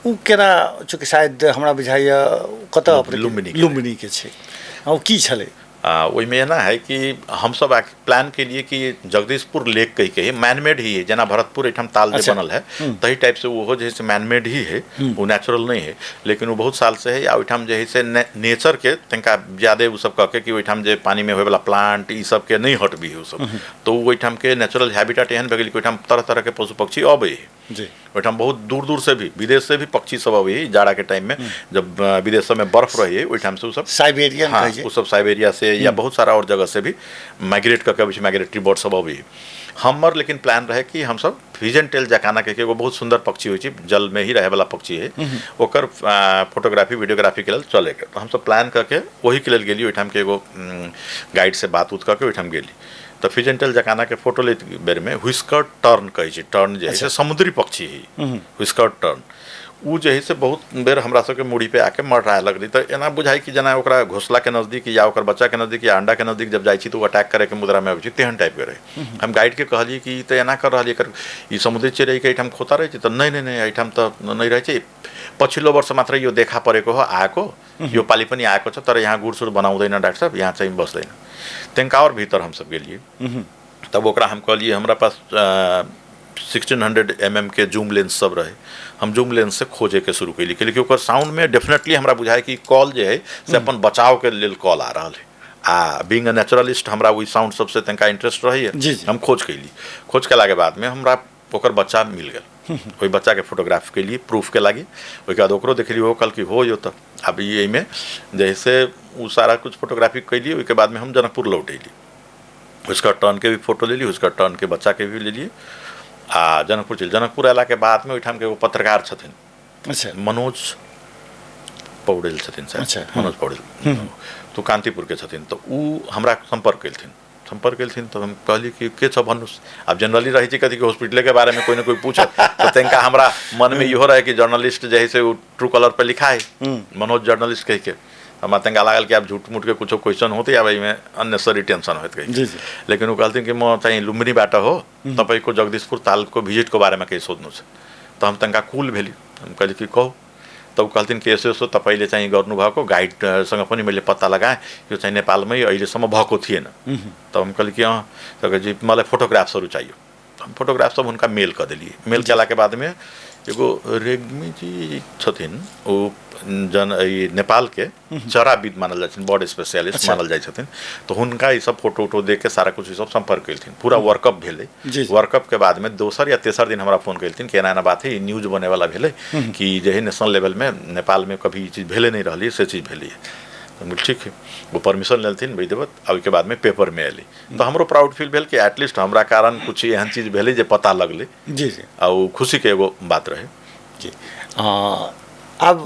ओ केना, चूँकि शायद हमरा बुझाइए कतऽ अपने लुम्बिनीके छै, ओ की छलै? ओहिमे एना है कि हमसब प्लान के लिए कि जगदीशपुर लेक कही के है, मैनमेड ही है, जेना भरतपुर एहिठाम ताल जे बनल है तही टाइप से ओहो जे है से मैनमेड ही है, वो नेचुरल नहीं है, लेकिन वो बहुत साल से है। आ ओहिठाम जे है से नेचर के तनिका ज्यादे ओ सब कहके कि ओहिठाम जे पानी में होयवला प्लांट ई सबके नहीं हटबी है ओ सब, तो ओहिठाम के नेचुरल हैबिटेट एहन भए गेल कि ओहिठाम तरह तरह के पशु पक्षी अबै है। ओहिठाम बहुत दूर दूर से भी, विदेश से भी पक्षी सब अबै है। जाड़ा के टाइम में जब विदेश सब में बर्फ रही है ओहिठाम से ओ सब साइबेरियन, हाँ, ओ सब साइबेरिया से या बहुत सारा और जगह से भी माइग्रेट करके अबै छै, माइग्रेटरी बर्ड सब अबै है। हमर लेकिन प्लान रहे कि हमसब फिजन टेल जकाना के एगो बहुत सुंदर पक्षी होइ छै, जल में ही रहे वाला पक्षी है, ओकर फोटोग्राफी वीडियोग्राफी के लेल चलेके। तऽ हमसब प्लान करके ओही के लेल गेली, ओहिठाम के एगो गाइड से बात उत करके ओहिठाम गेली। तऽ फिजेंटल जकाना के फोटो लैत बेरमे हुस्कर टर्न कहै छै, टर्न जे है से समुद्री पक्षी है हुस्कर टर्न, उ जे है से बहुत बेर हमरा सबके मूड़ी पे आके मरराए लगलै। तऽ एना बुझाइ कि जेना ओकरा घोंसलाके नजदीक या ओकर बच्चाके नजदीक या अंडाके नजदीक जब जाइ छी तऽ ओ अटैक करैके मुद्रामे अबै छै, तेहन टाइपके रहै। हम गाइडके कहलियै कि ई तऽ एना कर रहल एकर, ई समुद्री चिड़ैके एहिठाम खोता रहै छै? तऽ नहि नहि नहि, एहिठाम तऽ नहि रहै छै, पछिल्लो वर्ष मात्र यो देखा परेको हो, आएको यो पालि पनि आएको छ, तर यहाँ गुरसुर बनाउँदैन डाक्टर साहब, यहाँ चाहिँ बस्दैन। तनिका और भीतर हमसब गेलियै, तब ओकरा हम कहलियै हमरा पास 1600 mm के जूम लेंस सब रहे, हम जूम लेंस से खोजे के शुरू कैली, कि ओकर साउंड में डेफिनेटली हमरा बुझाय कि कॉल जे है से अपन बचाव के लेल कॉल आ रहल है। आ बीइंग अ नेचुरलिस्ट हमरा ओहि साउंड सबसे तनिका इंटरेस्ट रहैए। हम खोज कैली, खोज केलाके बादमे हमरा ओकर बच्चा मिल गेल। ओहि बच्चाके फोटोग्राफ कैली प्रूफके लागि। ओहिके बाद ओकरो देखली, ओहो कहल कि हो यो। तऽ आब ई एहिमे जे है से ओ सारा कुछ फोटोग्राफी कैली। ओहिके बादमे हम जनकपुर लौट अयली, उसका टर्न के भी फोटो लेली, उसका टर्न के बच्चा के भी लेलियै आ जनकपुर चलि। जनकपुर अयलाके बादमे ओहिठामके एगो पत्रकार छथिन, मनोज पौडेल छथिन शायद, मनोज पौडेल तो कान्तिपुरके छथिन, तऽ उ हमरा सम्पर्क केलथिन। सम्पर्क केलथिन तऽ हम कहलियै कि के छ भन्नुहोस्। आब जनरली रहै छै कथी कि हॉस्पिटलेके बारेमे कोइ न कोइ पूछत, तऽ तनिका हमरा मनमे इहो रहै कि जर्नलिस्ट जे है से ओ ट्रू कलर पर लिखा है मनोज जर्नलिस्ट कहिके, हमरा तनिका लागल कि आब झूठ मूठ के कुछो क्वेश्चन होतै, आब एहिमे अननेसेसरी टेंशन होइत कहि। जी जी लेकिन ऊ कहलथिन कि म चाहिँ लुम्बिनीबाट हो, तपाईँको जगदीशपुर तालको भिजिटको बारेमा केही सोध्नु छ। तऽ हम तनिका कुल भेली, हम कहली कि कहू। त ऊ कहलथिन कि यसो यसो तपाईँले चाहिँ गर्नुभएको गाइडसँग पनि मैले पत्ता लगाएँ, यो चाहिँ नेपालमै अहिलेसम्म भएको थिएन। तऽ हम कहली कि अँ, तऽ कहै मलाई फोटोग्राफ्सहरू चाहियो। हम फोटोग्राफ सब हुनका मेल कऽ देलियै। मेल केलाके बादमे एगो रेग्मी जी छथिन, ओ जन ई नेपालके चराविद मानल जाइ छथिन, बर्ड स्पेशलिस्ट मानल जाइ छथिन, तऽ हुनका ई सब फोटो उटो देख के सारा कुछ ई सब सम्पर्क केलथिन, पूरा वर्कअप भेलै। जी जी वर्कअप के बादमे दोसर या तेसर दिन हमरा फोन केलथिन कि एना एना बात है, ई न्यूज बने वाला भेलै कि जे है नेशनल लेवलमे नेपालमे कभी ई चीज भेले नहि रहलै से चीज भेलै। तऽ हम बोलली, ठीक है। ओ परमिशन लेलथिन विधिवत आ ओहिके बादमे पेपरमे एलै, तऽ हमरो प्राउड फील भेल कि एटलीस्ट हमरा कारण कुछ एहन चीज भेलै जे पता लगलै। जी जी आ ओ खुशीके एगो बात रहै। जी, आब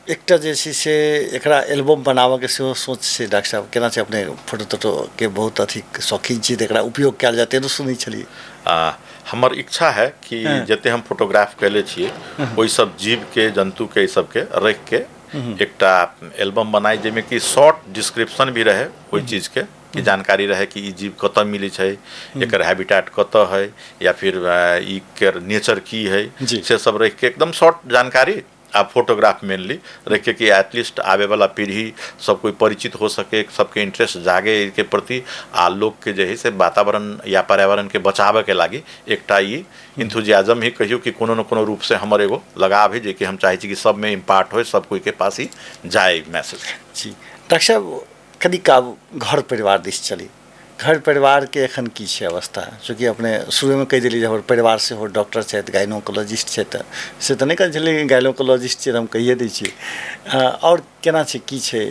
एकटा जे छै से एकरा एल्बम बनाबऽके सेहो सोच छै डॉक्टर साहब, केना छै? अपने फोटो तोटोके बहुत अथी शौकीन छी, तऽ एकरा उपयोग कयल जाय तेनो सुनै छलियै। हमर इच्छा है कि जते हम फोटोग्राफ कैले छियै ओहि सब जीवके, जन्तुके, ई सबके राखिके एकटा एल्बम बनाइ, जाहिमे कि शॉर्ट डिस्क्रिप्शन भी रहे, ओहि चीजके कि जानकारी रहे कि ई जीव कतऽ मिलै छै, एकर हैबिटेट कतऽ है या फिर ई के नेचर की है, से सब राखिके एकदम शॉर्ट जानकारी आ फोटोग्राफ मेनली रखिके कि एटलीस्ट आबे वाला पीढ़ी सब कोई परिचित हो सके, सबके इंटरेस्ट जागे के प्रति आ लोकके जे है से वातावरण या पर्यावरण के बचाबे के लागि एकटा ई इंथुजियाज्म ही कहियो कि कोनो न कोनो रूप से हमर एगो लगाव है, जे कि हम चाहै छी कि सबमे इम्पार्ट होय, सब कोई के पास ही जाए मैसेज। जी डॉक्टर साहब, कनिक आब घर परिवार दिस चली। घर परिवारके एखन की छै अवस्था? चूँकि अपने शुरूमे कहि देलियै जे हमर परिवार सेहो डॉक्टर छथि, गाइनोकोलॉजिस्ट छथि, तऽ से तऽ नहि कहै छलियै गाइनोकोलॉजिस्ट छियै, तऽ हम कहिए दै छियै। आओर केना छै, की छै?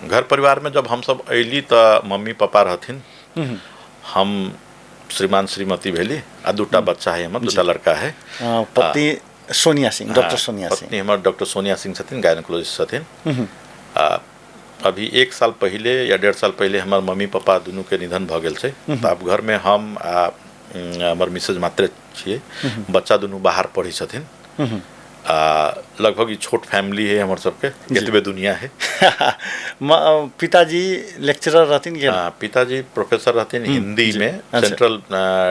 घर परिवारमे जब हमसब अयली तऽ मम्मी पापा रहथिन, हम श्रीमान श्रीमती भेली आ 2टा बच्चा है हमर, 2टा लड़का है। पत्नी सोनिया सिंह, डॉक्टर सोनिया सिंह। पत्नी हमर डॉक्टर सोनिया सिंह छथिन, गायनोकोलॉजिस्ट छथिन। आ अभी 1 साल पहिले या 1.5 साल पहिले हमर मम्मी पापा दुनू के निधन भऽ गेल छै। तऽ आब घरमे हम आ हमर मिसेज मात्र छियै, बच्चा दुनू बाहर पढ़ै छथिन। आ लगभग ई छोट फैमिली है हमर सबके, एतबे दुनिया है। पिताजी लेक्चरर रहथिन कि? पिताजी प्रोफेसर रहथिन हिंदी में, सेंट्रल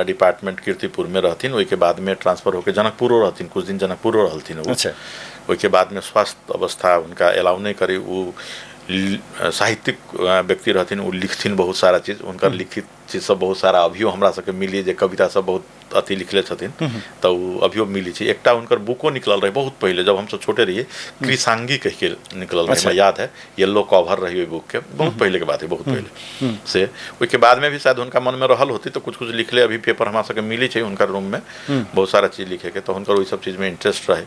डिपार्टमेंट कीर्तिपुर में रहथिन। ओहिके बाद में ट्रांसफर होके जनकपुरो रहथिन, कुछ दिन जनकपुरो रहलथिन। अच्छा। ओहिके बाद में स्वास्थ्य अवस्था हुनका अलाउ नहीं करे। वो साहित्यिक व्यक्ति रहथिन, वो लिखथिन बहुत सारा चीज, हुनकर लिखित चीज सब बहुत सारा अभियो हमरा सबके मिली, जे कविता सब बहुत अथी लिखले छथिन, तऽ ओ अभियो मिली छै। एकटा हुनकर बुको निकलल रहै बहुत पहिले, जब हमसब छोटे रहियै, कृषांगी कहि के निकलल रहै, हमरा याद है, येलो कवर रही ओहि बुक के, बहुत पहिले के बात है, बहुत पहिले से। ओहिके बाद में भी शायद हुनका मन में रहल होती तऽ कुछ कुछ लिखले, अभी पेपर हमरा सबके मिली छै हुनकर रूम में बहुत सारा चीज लिखे के, तऽ हुनकर ओहि सब चीज में इंटरेस्ट रहे।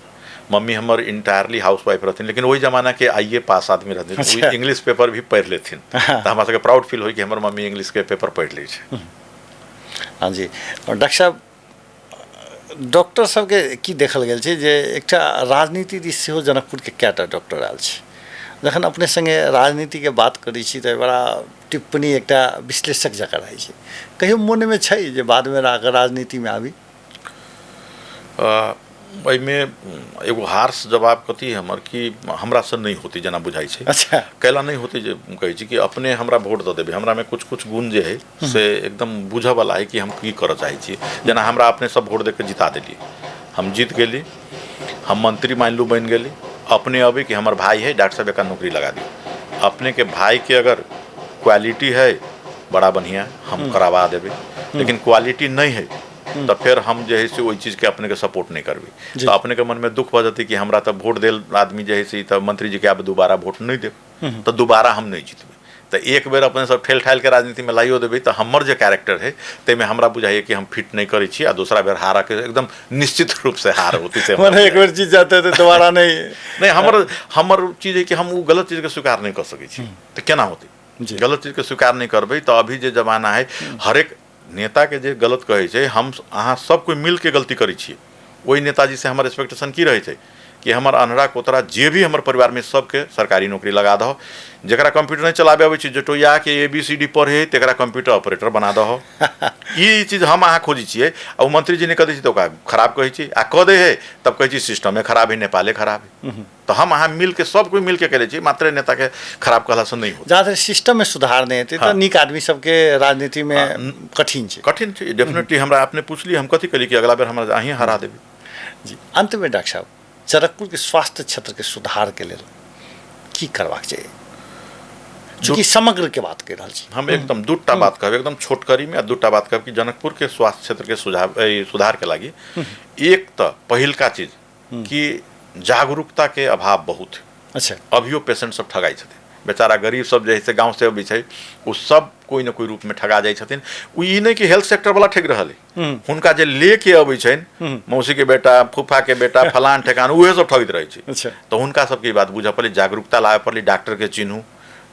मम्मी हमर इंटायरली हाउस वाइफ रहथिन, लेकिन ओहि जमाना के आइए पास आदमी रहथिन, इंग्लिश पेपर भी पढ़ि लेथिन, तऽ हमरा सबके प्राउड फील होइ कि हमर मम्मी इंग्लिश के पेपर पढ़ि लै छै। हाँ जी। और डॉक्टर साहब, डॉक्टर सबके की देखल गेल छै जे एकटा राजनीति दिस सेहो जनकपुरके कएटा डॉक्टर आयल छै। जखन अपने सङ्गे राजनीतिके बात करै छी तऽ बड़ा टिप्पणी एकटा विश्लेषक जकाँ रहै छै, कहियो मोनमे छै जे बादमे राजनीतिमे आबी? एहिमे एगो हार्श जवाब कथी हमर कि हमरासँ नहि होतै जेना बुझाइ छै। अच्छा। कैला नहि होतै जे कहै छी कि अपने हमरा वोट दऽ देबै, हमरामे कुछ कुछ गुण जे है से एकदम बुझऽवला है कि हम की करऽ चाहै छी। जेना हमरा अपने सब वोट दऽ के जिता देलियै, हम जीत गेली, हम मंत्री मान लू बनि गेली, अपने अबै कि हमर भाई है डॉक्टर साहब एकरा नौकरी लगा दियौ। अपने के भाई के अगर क्वालिटी है बड़ा बढ़िया, हम करवा देबै, लेकिन क्वालिटी नहीं है तऽ फेर हम जे है से ओहि चीजके अपनेके सपोर्ट नहि करबै। तऽ अपनेके मनमे दुख भऽ जेतै कि हमरा तऽ वोट देल आदमी जे है से तऽ मंत्री जीके आब दोबारा वोट नहि देब, तऽ दोबारा हम नहि जीतबै। तऽ एक बेर अपने सब ठेल ठालके राजनीतिमे लाइयो देबै तऽ हमर जे कैरेक्टर है ताहिमे हमरा बुझाइए कि हम फिट नहि करै छी, आ दोसरा बेर हारके एकदम निश्चित रूपसँ हार होती से मने एक बेर जीत जाते तऽ दोबारा नहीं। नहि, हमर हमर चीज है कि हम ओ गलत चीजके स्वीकार नहि कऽ सकै छी, तऽ केना होतै? गलत चीजके स्वीकार नहि करबै तऽ अभी जे जमाना है हरेक नेता के जे गलत कहै छै, हम अहाँ सब कोइ मिलके गलती करै छियै। ओहि नेताजी से हमर एक्सपेक्टेशन की रहै छै कि हमर अन्हरा कोतरा जे भी हमर परिवारमे सबके सरकारी नौकरी लगा दहो, जकरा कंप्यूटर नहि चलाबे अबै छै, जटोइयाके ABCD पढ़े तकरा कंप्यूटर ऑपरेटर बना दहो। ई चीज हम अहाँ खोजै छियै, आ ओ मंत्री जी नहि कऽ दै छै तऽ ओकरा खराब कहै छी, आ कऽ दै है तब कहै छी सिस्टमे खराब है, नेपाले खराब है। तऽ हम अहाँ मिलके सब कोइ मिलके करै छी, मात्र नेताके खराब कहलासँ नहि होतै। जहाँ धरि सिस्टममे सुधार नहि हेतै तऽ नीक आदमी सबके राजनीतिमे कठिन छै। कठिन छै डेफिनेटली। हमरा अपने पुछली, हम कथी कहली कि अगला बेर हमरा अहीँ हरा देबै। जी। अंतमे डॉक्टर साहब, जनकपुरके स्वास्थ्य क्षेत्रके सुधारके लेल की करबाक चाही? चूँकि समग्रके बात कहि रहल छी हम, एकदम दूटा बात कहब, एकदम छोटकरीमे, आ दूटा बात कहब कि जनकपुरके स्वास्थ्य क्षेत्रके सुझाव सुधारके लागि एक तऽ पहिलका चीज कि जागरूकता के अभाव बहुत है। अच्छा। अभियो पेशेंट सब ठगाइ छथिन, बेचारा गरीब सब जे है से गाँव से अबै छै ओ सब कोइ ने कोइ रूपमे ठगा जाइ छथिन। ओ ई नहि कि हेल्थ सेक्टर वाला ठकि रहल है, हुनका जे लेके अबै छनि मौसी के बेटा, फूफा के बेटा, फलान ठेकान, उहे सब ठगैत रहै छै। अच्छा। तऽ हुनका सबके ई बात बुझऽ पड़लै, जागरूकता लाबऽ पड़लै, डॉक्टर के चिन्हू,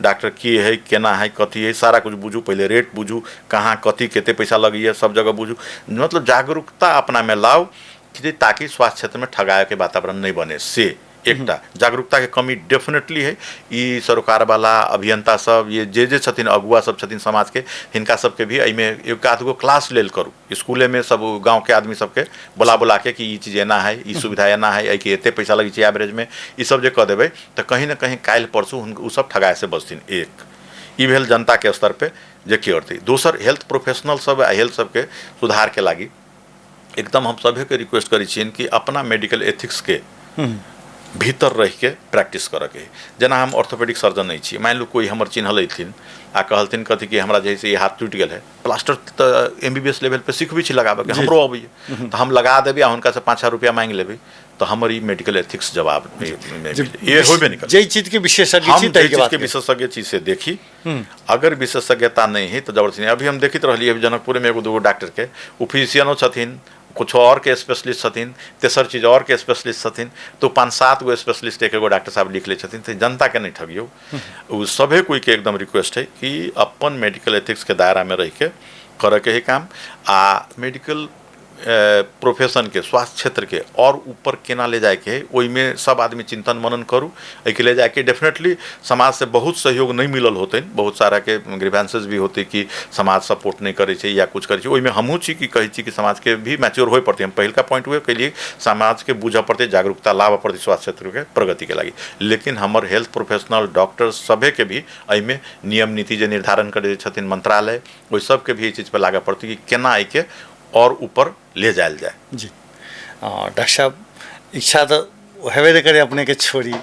डॉक्टर की है, केना है, कथी है, सारा कुछ बुझू, पहिले रेट बुझू, कहाँ कथी कते पैसा लगैए सब जगह बुझू, मतलब जागरूकता अपनामे लाउ कि ताकि स्वास्थ्य क्षेत्रमे ठगायके वातावरण नहि बने। से एकटा जागरूकताके कमी डेफिनेटली है। ई सरोकारवाला अभियंता सब, ये जे जे छथिन अगुआ सब छथिन समाजके, हिनका सबके भी एहिमे एक आध गो क्लास लेल करू, स्कूलेमे सब गाँवके आदमी सबके बोला बोला के कि ई चीज एना है, ई सुविधा एना है, एहिके एते पैसा लगै छै एवरेजमे, ई सब जे कऽ देबै तऽ कहीं ने कहीं काल्हि परसू ओ सब ठगायसँ बचथिन। एक ई भेल जनताके स्तर पे जे की करतै। दोसर हेल्थ प्रोफेशनल सब आ हेल्थ सबके सुधारके लागि एकदम हम सभके रिक्वेस्ट करै छियनि कि अपना मेडिकल एथिक्सके भीतर रहिके प्रैक्टिस करऽके है। जेना हम ऑर्थोपेडिक सर्जन नहि छी, मानि लू कोइ हमर चिन्हल अयथिन आ कहलथिन कथी कि हमरा जे है से ई हाथ टूटि गेल है, प्लास्टर तऽ MBBS level पे सिखबै छी लगाबऽके, हमरो अबैए, तऽ हम लगा देबै आ हुनकासँ 5,000 रुपया माँगि लेबै, तऽ हमर ई मेडिकल एथिक्स जवाब ये होबे नहि करतै। जाहि चीजके विशेषज्ञ हम छी जाहि ताहिके बात चीजके विशेषज्ञ छी से देखी, अगर विशेषज्ञता नहि है तऽ जबरदस्ती नहि। अभी हम देखैत रहलियै जनकपुरमे एगो दूगो डॉक्टरके, ओ फिजिशियनो छथिन, कुछो और के स्पेशलिस्ट छथिन, तेसर चीज और के स्पेशलिस्ट छथिन, तो 5-7 गो स्पेशलिस्ट एक एगो डॉक्टर साहब लिख लै छथिन। तऽ जनताके नहि ठगियौ, ओ सभे कोइके एकदम रिक्वेस्ट है कि अपन मेडिकल एथिक्सके दायरामे रहिके करऽके हइ काम। आ मेडिकल प्रोफेशनके, स्वास्थ्य क्षेत्रके आओर ऊपर केना ले जाइके हइ, ओहिमे सब आदमी चिंतन मनन करू। एहिके ले जाइके डेफिनेटली समाजसँ बहुत सहयोग नहि मिलल होतै, बहुत साराके ग्रीवेंसेस भी होतै कि समाज सपोर्ट नहि करै छै या कुछ करै छै। ओहिमे हमहूँ छी कि कहै छी कि समाजके भी मैच्योर होय पड़तै। हम पहिलका पॉइंट उहे कलियै, समाजके बुझऽ पड़तै, जागरूकता लाबऽ पड़तै स्वास्थ्य क्षेत्रके प्रगतिके लागि। लेकिन हमर हेल्थ प्रोफेशनल डॉक्टर सभेके भी एहिमे नियम नीति जे निर्धारण करै छथिन मंत्रालय, ओहि सबके भी एहि चीज पर लागऽ पड़तै कि केना एहिके और ऊपर ले जायल जाय। जी डॉक्टर साहब, इच्छा तऽ हेबे नहि करे अपनेके छोड़ी,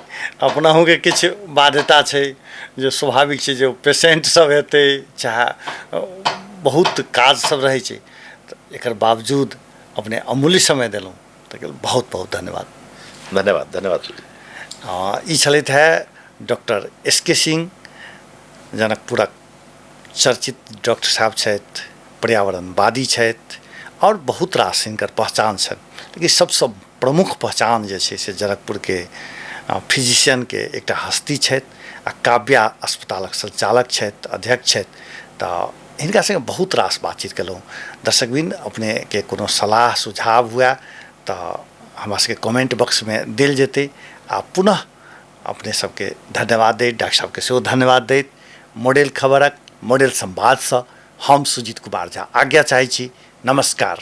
अपनाहुके किछु बाध्यता छै जे स्वाभाविक छै, जे पेशेंट सब हेतै चाहे बहुत काज सब रहै छै, तऽ एकर बावजूद अपने अमूल्य समय देलहुँ, ताहिके लेल बहुत बहुत धन्यवाद। धन्यवाद, धन्यवाद। ई छलथि हे डॉक्टर एस के सिंह, जनकपुरक चर्चित डॉक्टर साहब छथि, पर्यावरणवादी छथि आओर बहुत रास हिनकर पहचान छनि। लेकिन सबसँ प्रमुख पहचान जे छै से जनकपुरके फिजिशियनके एकटा हस्ती छथि आ काव्या अस्पतालक संचालक छथि, अध्यक्ष छथि। तऽ हिनका सङ्गे बहुत रास बातचीत केलहुँ। दर्शकवृन्द, अपनेके कोनो सलाह सुझाव हुए तऽ हमरा सबके कमेंट बॉक्समे देल जेतै। आ पुनः अपने सबके धन्यवाद दैत, डॉक्टर साहबके सेहो धन्यवाद दैत, मॉडल खबरक मॉडल संवादसँ हम सुजीत कुमार झा आज्ञा चाहै छी। नमस्कार।